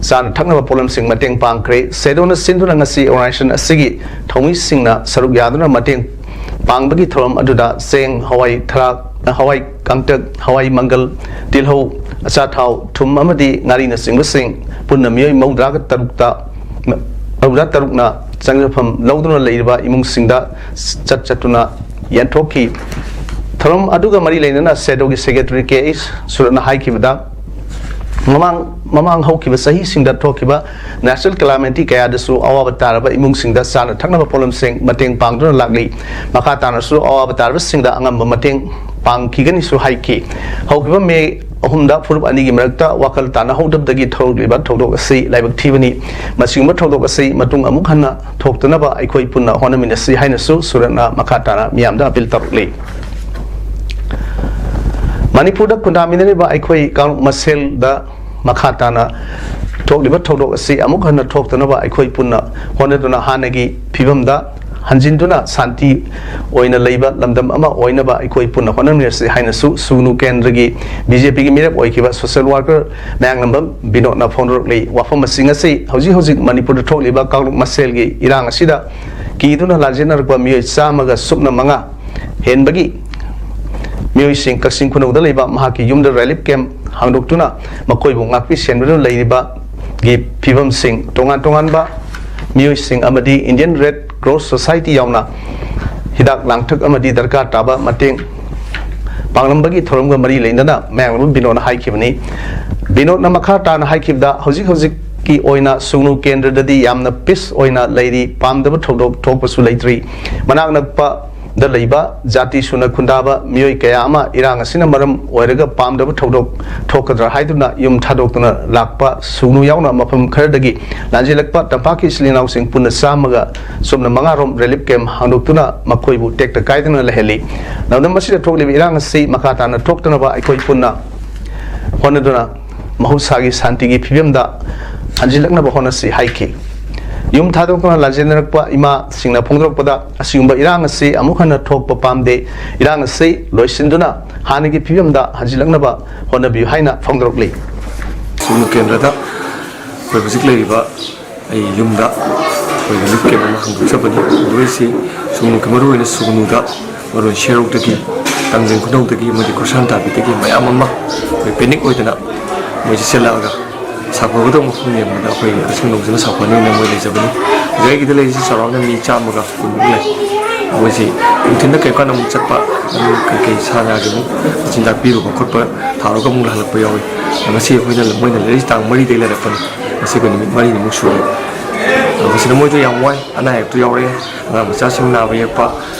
ꯆꯥꯅ ꯊꯛꯅꯕ ꯄꯣꯠꯂꯝꯁꯤꯡ ꯃꯇꯦꯡ ꯄꯥꯡꯈ꯭ꯔꯦ꯫ ꯁꯦꯗꯣꯅ ꯁꯤꯟꯗꯨꯅ ꯉꯁꯤ ꯑꯣꯔꯒꯅꯥꯏꯖꯦꯁꯟ ꯑꯁꯤꯒꯤ ꯊꯧꯃꯤꯁꯤꯡꯅ ꯁꯔꯨꯛ ꯌꯥꯗꯨꯅ ꯃꯇꯦꯡ ꯄꯥꯡꯕꯒꯤ ꯊꯧꯔꯝ ꯑꯗꯨꯗ ꯆꯦꯡ, ꯍꯋꯥꯏ ꯊꯔꯥꯛ, ꯍꯋꯥꯏ ꯀꯥꯡꯇꯛ, ꯍꯋꯥꯏ ꯃꯪꯒꯜ, ꯇꯤꯜꯍꯧ, ꯑꯆꯥꯊꯥꯎ, ꯊꯨꯝ ꯑꯃꯗꯤ ꯉꯥꯔꯤꯅꯆꯤꯡꯕꯁꯤꯡ ꯄꯨꯟꯅ ꯃꯤꯑꯣꯏ ꯃꯧꯗ꯭ꯔꯥꯒ ꯇꯔꯨꯛꯇ, ꯃꯧꯗ꯭ꯔꯥ ꯇꯔꯨꯛꯅ ꯆꯪꯖꯐꯝ ꯂꯧꯗꯨꯅ ꯂꯩꯔꯤꯕ ꯏꯃꯨꯡꯁꯤꯡꯗ ꯆꯠ ꯆꯠꯇꯨꯅ ꯌꯦꯟꯊꯣꯛꯈꯤ꯫ ꯊꯧꯔꯝ ꯑꯗꯨꯒ ꯃꯔꯤ ꯂꯩꯅꯅ ꯁꯦꯗꯣꯒꯤ ꯁꯦꯀ꯭ꯔꯦꯇꯔꯤ ꯀꯦ ꯑꯩꯆ ꯁꯨꯔꯠꯅ ꯍꯥꯏꯈꯤꯕꯗ, ꯃꯃꯥꯡ, ꯃꯃꯥꯡ ꯍꯧꯈꯤꯕ ꯆꯍꯤꯁꯤꯡꯗ ꯊꯣꯛꯈꯤꯕ natural calamity ꯀꯌꯥꯗꯁꯨ ꯑꯋꯥꯕ ꯇꯥꯔꯕ ꯏꯃꯨꯡꯁꯤꯡꯗ ꯆꯥꯅ ꯊꯛꯅꯕ ꯄꯣꯠꯂꯝꯁꯤꯡ ꯃꯇꯦꯡ ꯄꯥꯡꯗꯨꯅ ꯂꯥꯛꯂꯤ꯫ ꯃꯈꯥ ꯇꯥꯅꯁꯨ ꯑꯋꯥꯕ ꯇꯥꯔꯕꯁꯤꯡꯗ ꯑꯉꯝꯕ ꯃꯇꯦꯡ ꯄꯥꯡꯈꯤꯒꯅꯤꯁꯨ ꯍꯥꯏꯈꯤ꯫ ꯍꯧꯈꯤꯕ ꯃꯦ ꯑꯍꯨꯝꯗ ꯐꯨꯔꯨꯞ ꯑꯅꯤꯒꯤ ꯃꯔꯛꯇ ꯋꯥꯈꯜ ꯇꯥꯅꯍꯧꯗꯕꯗꯒꯤ ꯊꯣꯛꯂꯤꯕ ꯊꯧꯗꯣꯛ ꯑꯁꯤ ꯂꯥꯏꯕꯛ ꯊꯤꯕꯅꯤ꯫ ꯃꯁꯤꯒꯨꯝꯕ ꯊꯧꯗꯣꯛ ꯑꯁꯤ ꯃꯇꯨꯡ ꯑꯃꯨꯛ ꯍꯟꯅ ꯊꯣꯛꯇꯅꯕ ꯑꯩꯈꯣꯏ ꯄꯨꯟꯅ ꯍꯣꯠꯅꯃꯤꯟꯅꯁꯤ ꯍꯥꯏꯅꯁꯨ ꯁꯨꯔꯠꯅ ꯃꯈꯥ ꯇꯥꯅ ꯃꯤꯌꯥꯝꯗ ꯑꯄꯤꯜ ꯇꯧꯔꯛꯂꯤ꯫ ꯃꯅꯤꯄꯨꯔꯗ ꯈꯨꯟꯗꯥꯃꯤꯟꯅꯔꯤꯕ ꯑꯩꯈꯣꯏ ꯀꯥꯡꯂꯨꯞ ꯃꯁꯦꯜꯗ ꯃꯈꯥ ꯇꯥꯅ ꯊꯣꯛꯂꯤꯕ ꯊꯧꯗꯣꯛ ꯑꯁꯤ ꯑꯃꯨꯛ ꯍꯟꯅ ꯊꯣꯛꯇꯅꯕ ꯑꯩꯈꯣꯏ ꯄꯨꯟꯅ ꯍꯣꯠꯅꯗꯨꯅ ꯍꯥꯟꯅꯒꯤ ꯐꯤꯕꯝꯗ ꯍꯟꯖꯤꯟꯗꯨꯅ ꯁꯥꯟꯇꯤ ꯑꯣꯏꯅ ꯂꯩꯕ ꯂꯝꯗꯝ ꯑꯃ ꯑꯣꯏꯅꯕ ꯑꯩꯈꯣꯏ ꯄꯨꯟꯅ ꯍꯣꯠꯅꯃꯤꯟꯅꯁꯤ ꯍꯥꯏꯅꯁꯨ ꯁꯨꯒꯅꯨ ꯀꯦꯟꯗ꯭ꯔꯒꯤ ꯕꯤ ꯖꯦ ꯄꯤꯒꯤ ꯃꯤꯔꯦꯞ ꯑꯣꯏꯈꯤꯕ ꯁꯣꯁꯤꯌꯦꯜ ꯋꯥꯔꯀꯔ ꯃꯌꯥꯡꯂꯝꯕꯝ ꯕꯤꯅꯣꯗꯅ ꯐꯣꯡꯗꯣꯔꯛꯂꯤ꯫ ꯋꯥꯐꯝ ꯑꯁꯤ ꯉꯁꯤ ꯍꯧꯖꯤꯛ ꯍꯧꯖꯤꯛ ꯃꯅꯤꯄꯨꯔꯗ ꯊꯣꯛꯂꯤꯕ ꯀꯥꯡꯂꯨꯞ ꯃꯁꯦꯜꯒꯤ ꯏꯔꯥꯡ ꯑꯁꯤꯗ ꯀꯤꯗꯨꯅ ꯂꯥꯟꯖꯦꯟꯅꯔꯛꯄ ꯃꯤꯑꯣꯏ ꯆꯥꯝꯃꯒ ꯁꯨꯞꯅ ꯃꯉꯥ ꯍꯦꯟꯕꯒꯤ ꯃꯤꯑꯣꯏꯁꯤꯡ ꯀꯛꯆꯤꯡ ꯈꯨꯅꯧꯗ ꯂꯩꯕ ꯃꯍꯥꯛꯀꯤ ꯌꯨꯝꯗ ꯔꯤꯂꯤꯐ ꯀꯦꯝꯞ ꯍꯥꯡꯗꯣꯛꯇꯨꯅ ꯃꯈꯣꯏꯕꯨ ꯉꯥꯛꯄꯤ ꯁꯦꯟꯕꯤꯗꯨꯅ ꯂꯩꯔꯤꯕꯒꯤ ꯐꯤꯕꯝꯁꯤꯡ, ꯇꯣꯉꯥꯟ ꯇꯣꯉꯥꯟꯕ ꯃꯤꯑꯣꯏꯁꯤꯡ ꯑꯃꯗꯤ ꯏꯟꯗꯤꯌꯟ ꯔꯦꯗ ꯀ꯭ꯔꯣꯁ ꯁꯣꯁꯥꯏꯇꯤ ꯌꯥꯎꯅ ꯍꯤꯗꯥꯛ ꯂꯥꯡꯊꯛ ꯑꯃꯗꯤ ꯗꯔꯀꯥꯔ ꯇꯥꯕ ꯃꯇꯦꯡ ꯄꯥꯡꯂꯝꯕꯒꯤ ꯊꯧꯔꯝꯒ ꯃꯔꯤ ꯂꯩꯅꯅ ꯃꯌꯥꯡꯂꯝꯕꯝ ꯕꯤꯅꯣꯗꯅ ꯍꯥꯏꯈꯤꯕꯅꯤ꯫ ꯕꯤꯅꯣꯗꯅ ꯃꯈꯥ ꯇꯥꯅ ꯍꯥꯏꯈꯤꯕꯗ, ꯍꯧꯖꯤꯛ ꯍꯧꯖꯤꯛꯀꯤ ꯑꯣꯏꯅ ꯁꯨꯒꯅꯨ ꯀꯦꯟꯗ꯭ꯔꯗꯗꯤ ꯌꯥꯝꯅ ꯄꯤꯁ ꯑꯣꯏꯅ ꯂꯩꯔꯤ, ꯄꯥꯝꯗꯕ ꯊꯧꯗꯣꯛ ꯊꯣꯛꯄꯁꯨ ꯂꯩꯇ꯭ꯔꯤ꯫ ꯃꯅꯥꯛ ꯅꯛꯄ ꯗ ꯂꯩꯕ ꯖꯥꯇꯤ ꯁꯨꯅ ꯈꯨꯟꯗꯥꯕ ꯃꯤꯑꯣꯏ ꯀꯌꯥ ꯑꯃ ꯏꯔꯥꯡ ꯑꯁꯤꯅ ꯃꯔꯝ ꯑꯣꯏꯔꯒ ꯄꯥꯝꯗꯕ ꯊꯧꯗꯣꯛ ꯊꯣꯛꯀꯗ꯭ꯔꯥ ꯍꯥꯏꯗꯨꯅ ꯌꯨꯝ ꯊꯥꯗꯣꯛꯇꯨꯅ ꯂꯥꯛꯄ ꯁꯨꯒꯅꯨ ꯌꯥꯎꯅ ꯃꯐꯝ ꯈꯔꯗꯒꯤ ꯂꯥꯟꯖꯦꯜꯂꯛꯄ ꯇꯝꯄꯥꯛꯀꯤ ꯏꯆꯤꯜ ꯏꯅꯥꯎꯁꯤꯡ ꯄꯨꯟꯅ ꯆꯥꯝꯃꯒ ꯁꯣꯝꯅ ꯃꯉꯥ ꯔꯣꯝ ꯔꯤꯂꯤꯐ ꯀꯦꯝꯞ ꯍꯥꯡꯗꯣꯛꯇꯨꯅ ꯃꯈꯣꯏꯕꯨ ꯇꯦꯛꯇ ꯀꯥꯏꯗꯅ ꯂꯩꯍꯜꯂꯤ꯫ ꯂꯝꯗꯝ ꯑꯁꯤꯗ ꯊꯣꯛꯂꯤꯕ ꯏꯔꯥꯡ ꯑꯁꯤ ꯃꯈꯥ ꯇꯥꯅ ꯊꯣꯛꯇꯅꯕ ꯑꯩꯈꯣꯏ ꯄꯨꯟꯅ ꯍꯣꯠꯅꯗꯨꯅ ꯃꯍꯧꯁꯥꯒꯤ ꯁꯥꯟꯇꯤꯒꯤ ꯐꯤꯕꯝꯗ ꯍꯟꯖꯤꯜꯂꯛꯅꯕ ꯍꯣꯠꯅꯁꯤ ꯍꯥꯏꯈꯤ꯫ ꯌꯨꯝ ꯊꯥꯗꯣꯛꯇꯨꯅ ꯂꯥꯟꯖꯦꯟꯅꯔꯛꯄ ꯏꯃꯥꯁꯤꯡꯅ ꯐꯣꯡꯗꯣꯔꯛꯄꯗ, ꯑꯁꯤꯒꯨꯝꯕ ꯏꯔꯥꯡ ꯑꯁꯤ ꯑꯃꯨꯛ ꯍꯟꯅ ꯊꯣꯛꯄ ꯄꯥꯝꯗꯦ꯫ ꯏꯔꯥꯡ ꯑꯁꯤ ꯂꯣꯏꯁꯤꯟꯗꯨꯅ ꯍꯥꯟꯅꯒꯤ ꯐꯤꯕꯝꯗ ꯍꯟꯖꯤꯜꯂꯛꯅꯕ ꯍꯣꯠꯅꯕꯤꯌꯨ ꯍꯥꯏꯅ ꯐꯣꯡꯗꯣꯔꯛꯂꯤ꯫ ꯁꯨꯒꯅꯨ ꯀꯦꯟꯗ꯭ꯔꯗ ꯑꯩꯈꯣꯏ ꯍꯧꯖꯤꯛ ꯂꯩꯔꯤꯕ ꯑꯩ ꯌꯨꯝꯗ ꯑꯩꯈꯣꯏ ꯔꯤꯂꯤꯐ ꯀꯦꯝꯞ ꯑꯃ ꯍꯥꯡꯗꯣꯛꯆꯕꯅꯤ꯫ ꯍꯥꯡꯗꯣꯛꯏꯁꯤ ꯁꯨꯒꯅꯨꯒꯤ, ꯃꯔꯨꯑꯣꯏꯅ ꯁꯨꯒꯅꯨꯗ, ꯃꯔꯨꯑꯣꯏꯅ ꯁꯦꯔꯧꯗꯒꯤ, ꯇꯥꯡꯖꯤꯡ ꯈꯨꯅꯧꯗꯒꯤ ꯑꯃꯗꯤ ꯈꯣꯔꯁꯥꯟ ꯊꯥꯕꯤꯗꯒꯤ ꯃꯌꯥꯝ ꯑꯃ ꯑꯩꯈꯣꯏ ꯄꯦꯅꯤꯛ ꯑꯣꯏꯗꯅ ꯃꯣꯏꯁꯤ ꯆꯦꯜꯂꯛꯑꯒ ꯁꯥꯐꯒꯗꯧꯕ ꯃꯐꯝ ꯌꯦꯡꯕꯗ ꯑꯩꯈꯣꯏ ꯑꯁꯤꯡ ꯅꯣꯡꯁꯤꯅ ꯁꯥꯐꯅꯤꯅ ꯃꯣꯏ ꯂꯩꯖꯕꯅꯤ꯫ ꯍꯧꯖꯤꯛ ꯑꯩꯒꯤꯗ ꯂꯩꯔꯤꯁꯤ ꯆꯥꯎꯔꯥꯛꯅ ꯃꯤ ꯆꯥꯝꯃꯒ ꯀꯨꯟꯃꯨꯛ ꯂꯩ꯫ ꯃꯣꯏꯁꯤ ꯅꯨꯡꯊꯤꯟꯗ ꯀꯩꯀꯥꯟꯗ ꯑꯃꯨꯛ ꯆꯠꯄ, ꯑꯗꯨ ꯀꯩꯀꯩ ꯁꯥ ꯉꯥꯒꯤ ꯑꯃꯨꯛ ꯃꯆꯤꯟꯖꯥꯛ ꯄꯤꯔꯨꯕ ꯈꯣꯠꯄ ꯊꯥꯔꯒ ꯑꯃꯨꯛ ꯍꯜꯂꯛꯄ ꯌꯥꯎꯏ꯫ ꯉꯁꯤ ꯑꯩꯈꯣꯏꯅ, ꯃꯣꯏꯅ ꯂꯩꯔꯤꯁꯤ ꯇꯥꯡ ꯃꯔꯤꯗꯩ ꯂꯩꯔꯛꯄꯅꯤ꯫ ꯉꯁꯤ ꯑꯩꯈꯣꯏ ꯅꯨꯃꯤꯠ ꯃꯔꯤꯅꯤꯃꯨꯛ ꯁꯨꯔꯦ꯫ ꯃꯁꯤꯗ ꯃꯣꯏꯗꯣ ꯌꯥꯝ ꯋꯥꯏ, ꯑꯅꯥ ꯑꯌꯦꯛꯇꯨ ꯌꯥꯎꯔꯛꯑꯦ꯫ ꯑꯉꯥꯡ ꯃꯆꯥꯁꯤꯡ ꯅꯥꯕ ꯌꯦꯛꯄ,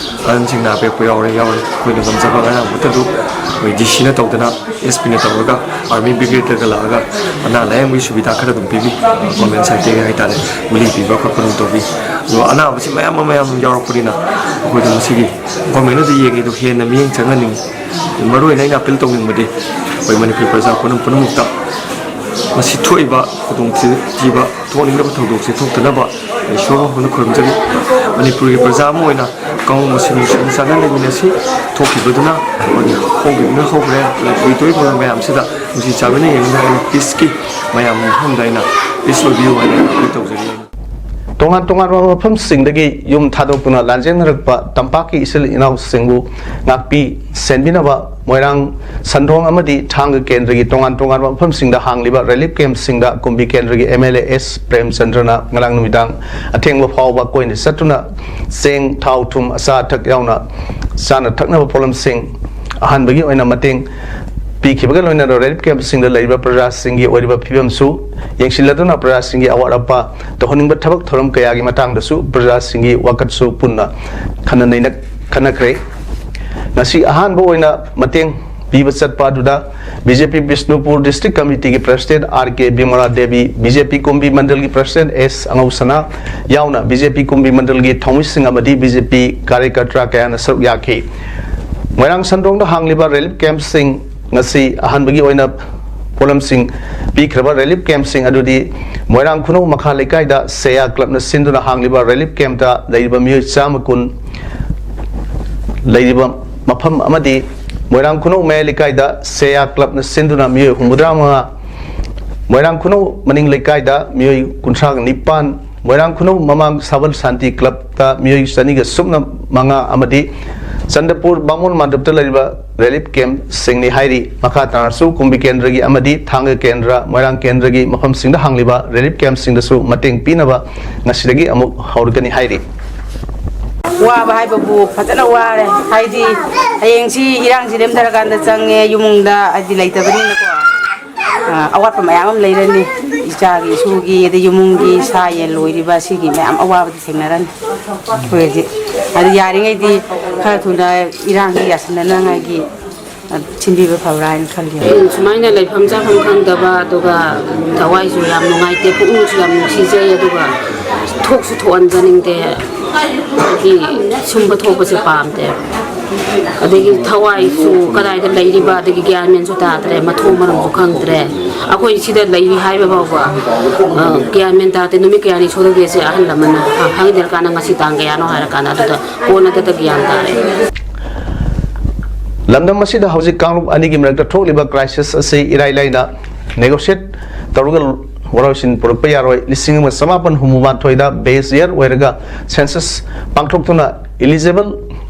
ꯑꯍꯟꯁꯤꯡ ꯅꯥꯕ ꯌꯦꯛꯄ ꯌꯥꯎꯔꯦ, ꯌꯥꯎꯔꯦ꯫ ꯑꯩꯈꯣꯏꯅ ꯉꯝꯖꯕ ꯉꯔꯥꯡ ꯃꯊꯛꯇꯨ ꯑꯩꯈꯣꯏ ꯗꯤ ꯁꯤꯅ ꯇꯧꯗꯅ, ꯑꯦꯁ ꯄꯤꯅ ꯇꯧꯔꯒ, ꯑꯥꯔꯃꯤ ꯕ꯭ꯔꯤꯒꯦꯗꯇꯒ ꯂꯥꯛꯑꯒ ꯑꯅꯥ ꯂꯥꯌꯦꯡꯕꯒꯤ ꯁꯨꯕꯤꯗꯥ ꯈꯔ ꯑꯗꯨꯝ ꯄꯤꯕꯤ꯫ ꯒꯣꯔꯃꯦꯟ ꯁꯥꯏꯠꯇꯒꯤ ꯍꯥꯏꯇꯥꯔꯦ, ꯒꯨꯂꯤ ꯄꯤꯕ ꯈꯣꯠꯄ ꯑꯗꯨꯝ ꯇꯧꯕꯤ꯫ ꯑꯗꯣ ꯑꯅꯥꯕꯁꯤ ꯃꯌꯥꯝ ꯑꯃ, ꯃꯌꯥꯝ ꯑꯃ ꯌꯥꯎꯔꯛꯄꯅꯤꯅ ꯑꯩꯈꯣꯏꯗ ꯃꯁꯤꯒꯤ ꯒꯣꯔꯃꯦꯟꯅꯗꯤ ꯌꯦꯡꯉꯤ, ꯑꯗꯨ ꯍꯦꯟꯅ ꯃꯤꯠꯌꯦꯡ ꯆꯪꯍꯟꯅꯤꯡꯉꯤ꯫ ꯃꯔꯨꯑꯣꯏꯅ ꯑꯩꯅ ꯑꯄꯤꯜ ꯇꯧꯅꯤꯡꯕꯗꯤ ꯑꯩꯈꯣꯏ ꯃꯅꯤꯄꯨꯔ ꯄ꯭ꯔꯖꯥ ꯄꯨꯝꯅꯃꯛ, ꯄꯨꯝꯅꯃꯛꯇ ꯃꯁꯤ ꯊꯣꯛꯏꯕ ꯈꯨꯗꯣꯡꯊꯤꯕ ꯊꯣꯛꯍꯟꯅꯤꯡꯗꯕ ꯊꯧꯗꯣꯛꯁꯦ ꯊꯣꯛꯇꯅꯕ ꯑꯩ ꯏꯁꯣꯔ ꯃꯐꯝꯗ ꯈꯨꯔꯨꯝꯖꯔꯤ꯫ ꯃꯅꯤꯄꯨꯔꯒꯤ ꯄ꯭ꯔꯖꯥ ꯑꯃ ꯑꯣꯏꯅ ꯀꯥꯡꯕꯨ ꯃꯁꯤ ꯅꯨꯡꯁꯤ ꯅꯨꯡꯁꯥꯅ ꯂꯩꯃꯤꯟꯅꯁꯤ꯫ ꯊꯣꯛꯈꯤꯕꯗꯨꯅ ꯑꯩꯈꯣꯏꯒꯤ ꯍꯧꯈꯤꯕꯗꯨꯅ ꯍꯧꯈ꯭ꯔꯦ꯫ ꯂꯩꯇꯣꯏꯕ ꯃꯌꯥꯝꯁꯤꯗ ꯅꯨꯡꯁꯤ ꯆꯥꯟꯅꯅ ꯌꯦꯡꯃꯤꯟꯅ ꯑꯩꯅ ꯄꯤꯁꯀꯤ ꯃꯌꯥꯝ ꯃꯐꯝꯗ ꯑꯩꯅ ꯄꯤꯁ ꯑꯣꯏꯕꯤꯌꯨ ꯍꯥꯏꯅ ꯑꯩ ꯇꯧꯖꯔꯤ꯫ ꯇꯣꯉꯥꯟ ꯇꯣꯉꯥꯟꯕ ꯃꯐꯝꯁꯤꯡꯗꯒꯤ ꯌꯨꯝ ꯊꯥꯗꯣꯛꯇꯨꯅ ꯂꯥꯟꯖꯦꯟꯅꯔꯛꯄ ꯇꯝꯄꯥꯛꯀꯤ ꯏꯆꯤꯜ ꯏꯅꯥꯎꯁꯤꯡꯕꯨ ꯉꯥꯛꯄꯤ ꯁꯦꯟꯕꯤꯅꯕ ꯃꯣꯏꯔꯥꯡ, ꯁꯟꯗ꯭ꯔꯣꯡ ꯑꯃꯗꯤ ꯊꯥꯡꯒ ꯀꯦꯟꯗ꯭ꯔꯒꯤ ꯇꯣꯉꯥꯟ ꯇꯣꯉꯥꯟꯕ ꯃꯐꯝꯁꯤꯡꯗ ꯍꯥꯡꯂꯤꯕ ꯔꯤꯂꯤꯐ ꯀꯦꯝꯞꯁꯤꯡꯗ ꯀꯨꯝꯕꯤ ꯀꯦꯟꯗ꯭ꯔꯒꯤ ꯑꯦꯝ ꯑꯦꯜ ꯑꯦ ꯑꯦꯁ ꯄ꯭ꯔꯦꯝꯆꯟꯗ꯭ꯔꯅ ꯉꯔꯥꯡ ꯅꯨꯃꯤꯗꯥꯡ ꯑꯊꯦꯡꯕ ꯐꯥꯎꯕ ꯀꯣꯏꯅ ꯆꯠꯇꯨꯅ ꯆꯦꯡ, ꯊꯥꯎ, ꯊꯨꯝ, ꯑꯆꯥ ꯑꯊꯛ ꯌꯥꯎꯅ ꯆꯥꯅ ꯊꯛꯅꯕ ꯄꯣꯠꯂꯝꯁꯤꯡ ꯑꯍꯥꯟꯕꯒꯤ ꯑꯣꯏꯅ ꯃꯇꯦꯡ ꯄꯤꯈꯤꯕꯒ ꯂꯣꯏꯅꯅ ꯔꯤꯂꯤꯐ ꯀꯦꯝꯞꯁꯤꯡꯗ ꯂꯩꯔꯤꯕ ꯄ꯭ꯔꯖꯥꯁꯤꯡꯒꯤ ꯑꯣꯏꯔꯤꯕ ꯐꯤꯕꯝꯁꯨ ꯌꯦꯡꯁꯤꯜꯂꯗꯨꯅ ꯄ꯭ꯔꯖꯥꯁꯤꯡꯒꯤ ꯑꯋꯥꯠ ꯑꯄꯥ ꯇꯧꯍꯟꯅꯤꯡꯕ ꯊꯕꯛ ꯊꯧꯔꯝ ꯀꯌꯥꯒꯤ ꯃꯇꯥꯡꯗꯁꯨ ꯄ꯭ꯔꯖꯥꯁꯤꯡꯒꯤ ꯋꯥꯀꯠꯁꯨ ꯄꯨꯟꯅ ꯈꯟꯅ ꯅꯩꯅ ꯈꯟꯅꯈ꯭ꯔꯦ꯫ ꯉꯁꯤ ꯑꯍꯥꯟꯕ ꯑꯣꯏꯅ ꯃꯇꯦꯡ ꯄꯤꯕ ꯆꯠꯄ ꯑꯗꯨꯗ ꯕꯤ ꯖꯦ ꯄꯤ ꯕꯤꯁꯅꯨꯄꯨꯔ ꯗꯤꯁꯇ꯭ꯔꯤꯛ ꯀꯃꯤꯇꯤꯒꯤ ꯄ꯭ꯔꯁꯤꯗꯦꯟꯠ ꯑꯥꯔ ꯀꯦ ꯕꯤꯃꯂꯥ ꯗꯦꯕꯤ, ꯕꯤ ꯖꯦ ꯄꯤ ꯀꯨꯝꯕꯤ ꯃꯟꯗꯜꯒꯤ ꯄ꯭ꯔꯁꯤꯗꯦꯟꯠ ꯑꯦꯁ ꯑꯉꯧꯁꯅꯥ ꯌꯥꯎꯅ ꯕꯤ ꯖꯦ ꯄꯤ ꯀꯨꯝꯕꯤ ꯃꯟꯗꯜꯒꯤ ꯊꯧꯃꯤꯁꯤꯡ ꯑꯃꯗꯤ ꯕꯤ ꯖꯦ ꯄꯤ ꯀꯥꯔꯌꯀꯔꯇꯥ ꯀꯌꯥꯅ ꯁꯔꯨꯛ ꯌꯥꯈꯤ꯫ ꯃꯣꯏꯔꯥꯡ ꯁꯟꯗ꯭ꯔꯣꯡꯗ ꯍꯥꯡꯂꯤꯕ ꯔꯤꯂꯤꯐ ꯀꯦꯝꯞꯁꯤꯡ ꯉꯁꯤ ꯑꯍꯥꯟꯕꯒꯤ ꯑꯣꯏꯅ ꯄꯣꯠꯂꯝꯁꯤꯡ ꯄꯤꯈ꯭ꯔꯕ ꯔꯤꯂꯤꯐ ꯀꯦꯝꯞꯁꯤꯡ ꯑꯗꯨꯗꯤ ꯃꯣꯏꯔꯥꯡ ꯈꯨꯅꯧ ꯃꯈꯥ ꯂꯩꯀꯥꯏꯗ ꯁꯦꯌꯥ ꯀ꯭ꯂꯕꯅ ꯁꯤꯟꯗꯨꯅ ꯍꯥꯡꯂꯤꯕ ꯔꯤꯂꯤꯐ ꯀꯦꯝꯞꯇ ꯂꯩꯔꯤꯕ ꯃꯤꯑꯣꯏ ꯆꯥꯝꯃ ꯀꯨꯟ ꯂꯩꯔꯤꯕ ꯃꯐꯝ ꯑꯃꯗꯤ ꯃꯣꯏꯔꯥꯡ ꯈꯨꯅꯧ ꯃꯌꯥꯏ ꯂꯩꯀꯥꯏꯗ ꯁꯦꯌꯥ ꯀ꯭ꯂꯕꯅ ꯁꯤꯟꯗꯨꯅ ꯃꯤꯑꯣꯏ ꯍꯨꯝꯐꯨꯇꯔꯥ ꯃꯉꯥ, ꯃꯣꯏꯔꯥꯡ ꯈꯨꯅꯧ ꯃꯅꯤꯡ ꯂꯩꯀꯥꯏꯗ ꯃꯤꯑꯣꯏ ꯀꯨꯟꯊ꯭ꯔꯥ ꯅꯤꯄꯥꯟ, ꯃꯣꯏꯔꯥꯡ ꯈꯨꯅꯧ ꯃꯃꯥꯡ ꯁꯥꯕꯜ ꯁꯥꯟꯇꯤ ꯀ꯭ꯂꯕꯇ ꯃꯤꯑꯣꯏ ꯆꯅꯤꯒ ꯁꯨꯞꯅ ꯃꯉꯥ ꯑꯃꯗꯤ ꯆꯟꯗꯄꯨꯔ ꯕꯥꯃꯣꯟ ꯃꯥꯟꯗꯞꯇ ꯂꯩꯔꯤꯕ ꯔꯤꯂꯤꯐ ꯀꯦꯝꯞꯁꯤꯡꯅꯤ ꯍꯥꯏꯔꯤ꯫ ꯃꯈꯥ ꯇꯥꯅꯁꯨ ꯀꯨꯝꯕꯤ ꯀꯦꯟꯗ꯭ꯔꯒꯤ ꯑꯃꯗꯤ ꯊꯥꯡꯒ ꯀꯦꯟꯗ꯭ꯔ, ꯃꯣꯏꯔꯥꯡ ꯀꯦꯟꯗ꯭ꯔꯒꯤ ꯃꯐꯝꯁꯤꯡꯗ ꯍꯥꯡꯂꯤꯕ ꯔꯤꯂꯤꯐ ꯀꯦꯝꯞꯁꯤꯡꯗꯁꯨ ꯃꯇꯦꯡ ꯄꯤꯅꯕ ꯉꯁꯤꯗꯒꯤ ꯑꯃꯨꯛ ꯍꯧꯔꯒꯅꯤ ꯍꯥꯏꯔꯤ꯫ ꯋꯥꯕ ꯍꯥꯏꯕꯕꯨ ꯐꯖꯅ ꯋꯥꯔꯦ꯫ ꯍꯥꯏꯗꯤ ꯍꯌꯦꯡꯁꯤ ꯏꯔꯥꯡꯁꯤ ꯂꯦꯝꯊꯔꯀꯥꯟꯗ ꯆꯪꯉꯦ, ꯌꯨꯝꯗ ꯍꯥꯏꯗꯤ ꯂꯩꯇꯕꯅꯤꯅꯀꯣ꯫ ꯑ, ꯑꯋꯥꯠꯄ ꯃꯌꯥꯝ ꯑꯃ ꯂꯩꯔꯅꯤ꯫ ꯏꯆꯥꯒꯤ, ꯏꯁꯨꯒꯤ, ꯑꯗꯩ ꯌꯨꯝꯒꯤ ꯁꯥ ꯌꯦꯟ ꯂꯣꯏꯔꯤꯕ ꯁꯤꯒꯤ ꯃꯌꯥꯝ ꯑꯋꯥꯕꯗꯤ ꯊꯦꯡꯅꯔꯅꯤ ꯑꯩꯈꯣꯏ ꯍꯧꯖꯤꯛ꯫ ꯑꯗꯨ ꯌꯥꯔꯤꯉꯩꯗꯤ ꯈꯔ ꯊꯨꯅ ꯏꯔꯥꯡꯁꯤ ꯌꯥꯁꯤꯟꯅꯅꯉꯥꯏꯒꯤ, ꯑ, ꯁꯤꯟꯕꯤꯕ ꯐꯕ꯭ꯔꯥ ꯍꯥꯏꯅ ꯈꯜꯂꯤ꯫ ꯁꯨꯃꯥꯏꯅ ꯂꯩꯐꯝ ꯆꯥꯐꯝ ꯈꯪꯗꯕ, ꯑꯗꯨꯒ ꯊꯋꯥꯏꯁꯨ ꯌꯥꯝ ꯅꯨꯡꯉꯥꯏꯇꯦ, ꯄꯨꯛꯅꯤꯡꯁꯨ ꯌꯥꯝ ꯅꯨꯡꯁꯤꯖꯩ, ꯑꯗꯨꯒ ꯊꯣꯛꯁꯨ ꯊꯣꯛꯍꯟꯖꯅꯤꯡꯗꯦ꯫ ꯍꯥꯏꯗꯤ ꯁꯨꯝꯕ ꯊꯣꯛꯄꯁꯦ ꯄꯥꯝꯗꯦ꯫ ꯑꯗꯒꯤ ꯊꯋꯥꯏꯁꯨ ꯀꯗꯥꯏꯗ ꯂꯩꯔꯤꯕ, ꯑꯗꯒꯤ ꯒ꯭ꯌꯥꯟ ꯃꯦꯟꯁꯨ ꯇꯥꯗ꯭ꯔꯦ, ꯃꯊꯣꯡ ꯃꯔꯝꯁꯨ ꯈꯪꯗ꯭ꯔꯦ꯫ ꯑꯩꯈꯣꯏ ꯁꯤꯗ ꯂꯩꯔꯤ ꯍꯥꯏꯕ ꯐꯥꯎꯕ, ꯑ, ꯒ꯭ꯌꯥꯟ ꯃꯦꯟ ꯇꯥꯗꯦ꯫ ꯅꯨꯃꯤꯠ ꯀꯌꯥꯅꯤ ꯁꯨꯔꯒꯦꯁꯦ ꯑꯍꯜ ꯂꯃꯟꯅ ꯍ-, ꯍꯪꯅꯔꯀꯥꯟꯗ ꯉꯁꯤ ꯇꯥꯡ ꯀꯌꯥꯅꯣ ꯍꯥꯏꯔꯀꯥꯟꯗ ꯑꯗꯨꯗ ꯀꯣꯟꯅꯗꯇ ꯒ꯭ꯌꯥꯟ ꯇꯥꯔꯦ꯫ ꯂꯝꯗꯝ ꯑꯁꯤꯗ ꯍꯧꯖꯤꯛ ꯀꯥꯡꯂꯨꯞ ꯑꯅꯤꯒꯤ ꯃꯔꯛꯇ ꯊꯣꯛꯂꯤꯕ crisis ꯑꯁꯤ ꯏꯔꯥꯏ ꯂꯥꯏꯅ negotiate ꯇꯧꯔꯒ ꯋꯥꯔꯣꯏꯁꯤꯟ ꯄꯨꯔꯛꯄ ꯌꯥꯔꯣꯏ꯫ ꯂꯤꯁꯤꯡ ꯑꯃꯒ ꯆꯃꯥꯄꯟ ꯍꯨꯝꯐꯨ ꯃꯥꯊꯣꯏꯗ base year ꯑꯣꯏꯔꯒ census ꯄꯥꯡꯊꯣꯛꯇꯨꯅ eligible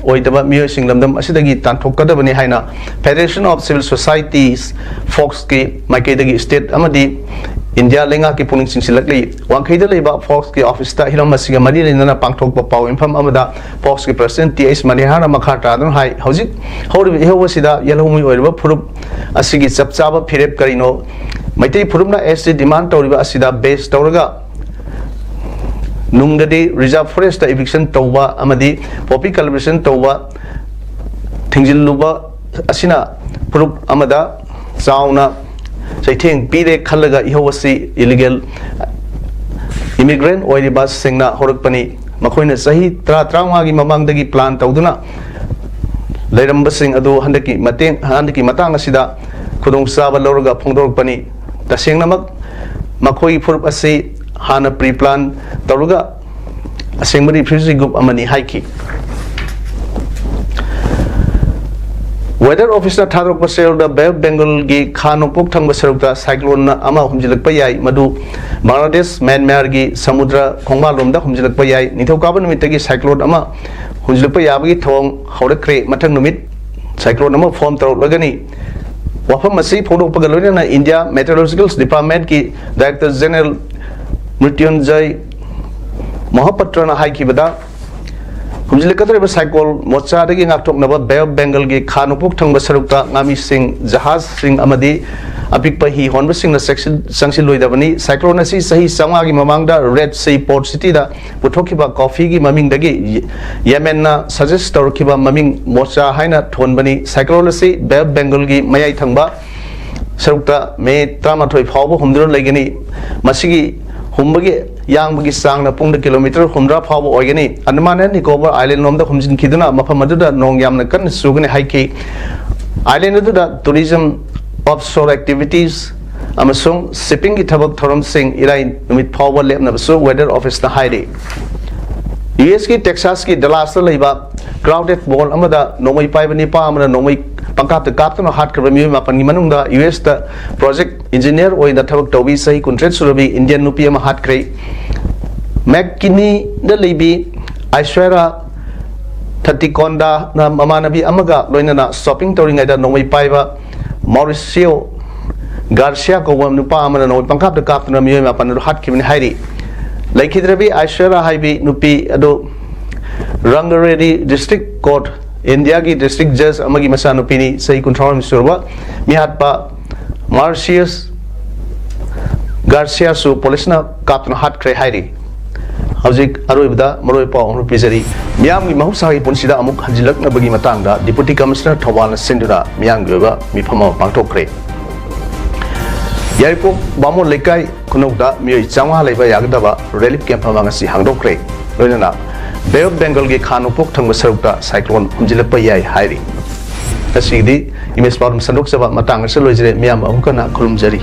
ꯑꯣꯏꯗꯕ ꯃꯤꯑꯣꯏꯁꯤꯡ ꯂꯝꯗꯝ ꯑꯁꯤꯗꯒꯤ ꯇꯥꯟꯊꯣꯛꯀꯗꯕꯅꯤ ꯍꯥꯏꯅ Federation of Civil Societies, ꯐꯣꯛꯁꯀꯤ ꯃꯥꯏꯀꯩꯗꯒꯤ state ꯑꯃꯗꯤ ꯏꯟꯗꯤꯌꯥ ꯂꯩꯉꯥꯛꯀꯤ ꯄꯨꯛꯅꯤꯡ ꯆꯤꯡꯁꯤꯜꯂꯛꯂꯤ꯫ ꯋꯥꯡꯈꯩꯗ ꯂꯩꯕ ꯐꯣꯛꯁꯀꯤ ꯑꯣꯐꯤꯁꯇ ꯍꯤꯔꯝ ꯑꯁꯤꯒ ꯃꯔꯤ ꯂꯩꯅꯅ ꯄꯥꯡꯊꯣꯛꯄ ꯄꯥꯎ ꯌꯨꯝꯐꯝ ꯑꯃꯗ ꯐꯣꯛꯁꯀꯤ ꯄ꯭ꯔꯁꯤꯗꯦꯟꯠ ꯇꯤ ꯑꯩꯆ ꯃꯅꯤꯍꯥꯔꯅ ꯃꯈꯥ ꯇꯥꯗꯨꯅ ꯍꯥꯏ, ꯍꯧꯖꯤꯛ ꯍꯧꯔꯤꯕ ꯏꯍꯧ ꯑꯁꯤꯗ ꯌꯦꯜꯍꯧꯃꯤ ꯑꯣꯏꯔꯤꯕ ꯐꯨꯔꯨꯞ ꯑꯁꯤꯒꯤ ꯆꯞ ꯆꯥꯕ ꯐꯤꯔꯦꯞ ꯀꯔꯤꯅꯣ? ꯃꯩꯇꯩ ꯐꯨꯔꯨꯞꯅ ST demand ꯇꯧꯔꯤꯕ ꯑꯁꯤꯗ base ꯇꯧꯔꯒ ꯅꯨꯡꯒꯗꯤ reserve forest ꯇ eviction ꯇꯧꯕ ꯑꯃꯗꯤ poppy cultivation ꯇꯧꯕ ꯊꯤꯡꯖꯤꯜꯂꯨꯕ ꯑꯁꯤꯅ ꯐꯨꯔꯨꯞ ꯑꯃꯗ ꯆꯥꯎꯅ ꯆꯩꯊꯦꯡ ꯄꯤꯔꯦ ꯈꯜꯂꯒ ꯏꯍꯧ ꯑꯁꯤ illegal immigrant ꯑꯣꯏꯔꯤꯕꯁꯤꯡꯅ ꯍꯧꯔꯛꯄꯅꯤ꯫ ꯃꯈꯣꯏꯅ ꯆꯍꯤ ꯇꯔꯥ, ꯇꯔꯥꯃꯉꯥꯒꯤ ꯃꯃꯥꯡꯗꯒꯤ plan ꯇꯧꯗꯨꯅ ꯂꯩꯔꯝꯕꯁꯤꯡ ꯑꯗꯨ ꯍꯟꯗꯛꯀꯤ ꯃꯇꯦꯡ, ꯍꯟꯗꯛꯀꯤ ꯃꯇꯥꯡ ꯑꯁꯤꯗ ꯈꯨꯗꯣꯡꯆꯥꯕ ꯂꯧꯔꯒ ꯐꯣꯡꯗꯣꯔꯛꯄꯅꯤ꯫ ꯇꯁꯦꯡꯅꯃꯛ ꯃꯈꯣꯏꯒꯤ ꯐꯨꯔꯨꯞ ꯑꯁꯤ ꯍꯥꯟꯅ pre plan ꯇꯧꯔꯒ ꯑꯁꯦꯡꯕ refugee group ꯑꯃꯅꯤ ꯍꯥꯏꯈꯤ꯫ Weather office ꯅ ꯊꯥꯗꯣꯔꯛꯄ ꯆꯌꯣꯜꯗ Bay of Bengal ꯒꯤ ꯈꯥ ꯅꯣꯡꯄꯣꯛ ꯊꯪꯕ ꯁꯔꯨꯛꯇ cyclone ꯑꯃ ꯍꯨꯝꯖꯤꯜꯂꯛꯄ ꯌꯥꯏ, ꯃꯗꯨ ꯕꯪꯒ꯭ꯂꯥꯗꯦꯁ ꯃ꯭ꯌꯥꯟꯃꯥꯔꯒꯤ ꯁꯃꯨꯗ꯭ꯔ ꯈꯣꯡꯕꯥꯜꯂꯣꯝꯗ ꯍꯨꯝꯖꯤꯜꯂꯛꯄ ꯌꯥꯏ꯫ ꯅꯤꯡꯊꯧꯀꯥꯕ ꯅꯨꯃꯤꯠꯇꯒꯤ cyclone ꯑꯃ ꯍꯨꯝꯖꯤꯜꯂꯛꯄ ꯌꯥꯕꯒꯤ ꯊꯧꯑꯣꯡ ꯍꯧꯔꯛꯈ꯭ꯔꯦ꯫ ꯃꯊꯪ ꯅꯨꯃꯤꯠ cyclone ꯑꯃ form ꯇꯧꯔꯛꯂꯒꯅꯤ꯫ ꯋꯥꯐꯝ ꯑꯁꯤ ꯐꯣꯡꯗꯣꯛꯄꯒ ꯂꯣꯏꯅꯅ India Meteorological Department ꯀꯤ Director General ꯃ꯭ꯔꯤꯇ꯭ꯌꯨꯟꯖꯌ ꯃꯣꯍꯄꯇ꯭ꯔꯅ ꯍꯥꯏꯈꯤꯕꯗ, ꯍꯨꯝꯖꯤꯜꯂꯛꯀꯗꯧꯔꯤꯕ cyclone ꯃꯣꯆꯥꯗꯒꯤ ꯉꯥꯛꯊꯣꯛꯅꯕ Bay of Bengal ꯒꯤ ꯈꯥ ꯅꯣꯡꯄꯣꯛ ꯊꯪꯕ ꯁꯔꯨꯛꯇ ꯉꯥꯃꯤꯁꯤꯡ, ꯖꯍꯥꯖꯁꯤꯡ ꯑꯃꯗꯤ ꯑꯄꯤꯛꯄ ꯍꯤ ꯍꯣꯟꯕꯁꯤꯡꯅ ꯆꯦꯛꯁꯤꯟ-, ꯆꯪꯁꯤꯜꯂꯣꯏꯗꯕꯅꯤ꯫ Cyclone ꯑꯁꯤ ꯆꯍꯤ ꯆꯥꯝꯃꯉꯥꯒꯤ ꯃꯃꯥꯡꯗ Red Sea Port City ꯗ ꯄꯨꯊꯣꯛꯈꯤꯕ coffee ꯒꯤ ꯃꯃꯤꯡꯗꯒꯤ ꯌꯦꯃꯦꯟꯅ suggest ꯇꯧꯔꯛꯈꯤꯕ ꯃꯃꯤꯡ ꯃꯣꯆꯥ ꯍꯥꯏꯅ ꯊꯣꯟꯕꯅꯤ꯫ Cyclone ꯑꯁꯤ Bay of Bengal ꯒꯤ ꯃꯌꯥꯏ ꯊꯪꯕ ꯁꯔꯨꯛꯇ ꯃꯦ ꯇꯔꯥꯃꯥꯊꯣꯏ ꯐꯥꯎꯕ ꯍꯨꯝꯗꯨꯅ ꯂꯩꯒꯅꯤ꯫ ꯃꯁꯤꯒꯤ ꯍꯨꯝꯕꯒꯤ ꯌꯥꯡꯕꯒꯤ ꯆꯥꯡꯅ ꯄꯨꯡꯗ kilometre ꯍꯨꯝꯗ꯭ꯔꯥ ꯐꯥꯎꯕ ꯑꯣꯏꯒꯅꯤ꯫ Andaman and Nicobar Island ꯂꯣꯝꯗ ꯍꯨꯝꯖꯤꯟꯈꯤꯗꯨꯅ ꯃꯐꯝ ꯑꯗꯨꯗ ꯅꯣꯡ ꯌꯥꯝꯅ ꯀꯟꯅ ꯆꯨꯒꯅꯤ ꯍꯥꯏꯈꯤ꯫ Island ꯑꯗꯨꯗ tourism, offshore activities ꯑꯃꯁꯨꯡ shipping ꯒꯤ ꯊꯕꯛ ꯊꯧꯔꯝꯁꯤꯡ ꯏꯔꯥꯏ ꯅꯨꯃꯤꯠ ꯐꯥꯎꯕ ꯂꯦꯞꯅꯕꯁꯨ Weather Office ꯅ ꯍꯥꯏꯔꯤ꯫ ꯌꯨ ꯑꯦꯁ ꯀꯤ Texas ꯀꯤ Dallas ꯇ ꯂꯩꯕ crowded mall ꯑꯃꯗ ꯅꯣꯡꯃꯩ ꯄꯥꯏꯕ ꯅꯤꯄꯥ ꯑꯃꯅ ꯅꯣꯡꯃꯩ ꯄꯪꯀꯥꯞꯇ ꯀꯥꯞꯇꯨꯅ ꯍꯥꯠꯈ꯭ꯔꯕ ꯃꯤꯑꯣꯏ ꯃꯥꯄꯟꯒꯤ ꯃꯅꯨꯡꯗ ꯌꯨ ꯑꯦꯁ ꯇ project engineer ꯑꯣꯏꯅ ꯊꯕꯛ ꯇꯧꯕꯤ ꯆꯍꯤ ꯀꯨꯟꯇꯔꯦꯠ ꯁꯨꯔꯕꯤ Indian ꯅꯨꯄꯤ ꯑꯃ ꯍꯥꯠꯈ꯭ꯔꯦ꯫ McKinney ꯗ ꯂꯩꯕꯤ ꯑꯥꯏꯁ꯭ꯋꯔꯥ ꯊꯇꯤꯀꯣꯟꯗꯥꯅ ꯃꯃꯥꯟꯅꯕꯤ ꯑꯃꯒ ꯂꯣꯏꯅꯅ shopping ꯇꯧꯔꯤꯉꯩꯗ ꯅꯣꯡꯃꯩ ꯄꯥꯏꯕ Mauricio Garcia ꯀꯧꯕ ꯅꯨꯄꯥ ꯑꯃꯅ ꯅꯣꯡꯃꯩ ꯄꯪꯀꯥꯞꯇ ꯀꯥꯞꯇꯨꯅ ꯃꯤꯑꯣꯏ ꯃꯥꯄꯟ ꯑꯗꯨ ꯍꯥꯠꯈꯤꯕꯅꯤ ꯍꯥꯏꯔꯤ꯫ ꯂꯩꯈꯤꯗ꯭ꯔꯕꯤ ꯑꯥꯏꯁ꯭ꯋꯔꯥ ꯍꯥꯏꯕꯤ ꯅꯨꯄꯤ ꯑꯗꯨ ꯔꯪꯒꯔꯦꯗꯤ District Court, ꯏꯟꯗꯤꯌꯥꯒꯤ district judge ꯑꯃꯒꯤ ꯃꯆꯥꯅꯨꯄꯤꯅꯤ꯫ ꯆꯍꯤ ꯀꯨꯟꯊ꯭ꯔꯥ ꯁꯨꯔꯕ ꯃꯤꯍꯥꯠꯄ Mauricio Garcia ꯁꯨ ꯄꯨꯂꯤꯁꯅ ꯀꯥꯞꯇꯨꯅ ꯍꯥꯠꯈ꯭ꯔꯦ ꯍꯥꯏꯔꯤ꯫ ꯍꯧꯖꯤꯛ ꯑꯔꯣꯏꯕꯗ ꯃꯔꯨꯑꯣꯏꯕ ꯄꯥꯎ ꯑꯃ ꯄꯤꯖꯔꯤ꯫ ꯃꯤꯌꯥꯝꯒꯤ ꯃꯍꯧꯁꯥꯒꯤ ꯄꯨꯟꯁꯤꯗ ꯑꯃꯨꯛ ꯍꯟꯖꯤꯜꯂꯛꯅꯕꯒꯤ ꯃꯇꯥꯡꯗ Deputy Commissioner ꯊꯧꯕꯥꯜꯅ ꯁꯤꯟꯗꯨꯅ ꯃꯤꯌꯥꯝꯒꯤ ꯑꯣꯏꯕ ꯃꯤꯐꯝ ꯑꯃ ꯄꯥꯡꯊꯣꯛꯈ꯭ꯔꯦ꯫ ꯌꯥꯏꯔꯤꯄꯣꯛ ꯕꯥꯃꯣꯟ ꯂꯩꯀꯥꯏ ꯈꯨꯅꯧꯗ ꯃꯤꯑꯣꯏ ꯆꯥꯝꯃꯉꯥ ꯂꯩꯕ ꯌꯥꯒꯗꯕ relief camp ꯑꯃ ꯉꯁꯤ ꯍꯥꯡꯗꯣꯛꯈ꯭ꯔꯦ꯫ ꯂꯣꯏꯅꯅ Bay of Bengalꯒꯤ ꯈꯥ ꯅꯣꯡꯄꯣꯛ ꯊꯪꯕ ꯁꯔꯨꯛꯇ cyclone ꯍꯨꯝꯖꯤꯜꯂꯛꯄ ꯌꯥꯏ ꯍꯥꯏꯔꯤ꯫ ꯉꯁꯤꯒꯤꯗꯤ ꯏꯃꯦꯖ ꯄꯥꯎꯗꯝ ꯁꯟꯗꯣꯛꯆꯕ ꯃꯇꯥꯡ ꯑꯁꯤꯗ ꯂꯣꯏꯖꯔꯦ꯫ ꯃꯤꯌꯥꯝ ꯑꯃꯨꯛ ꯍꯟꯅ ꯈꯨꯔꯨꯝꯖꯔꯤ꯫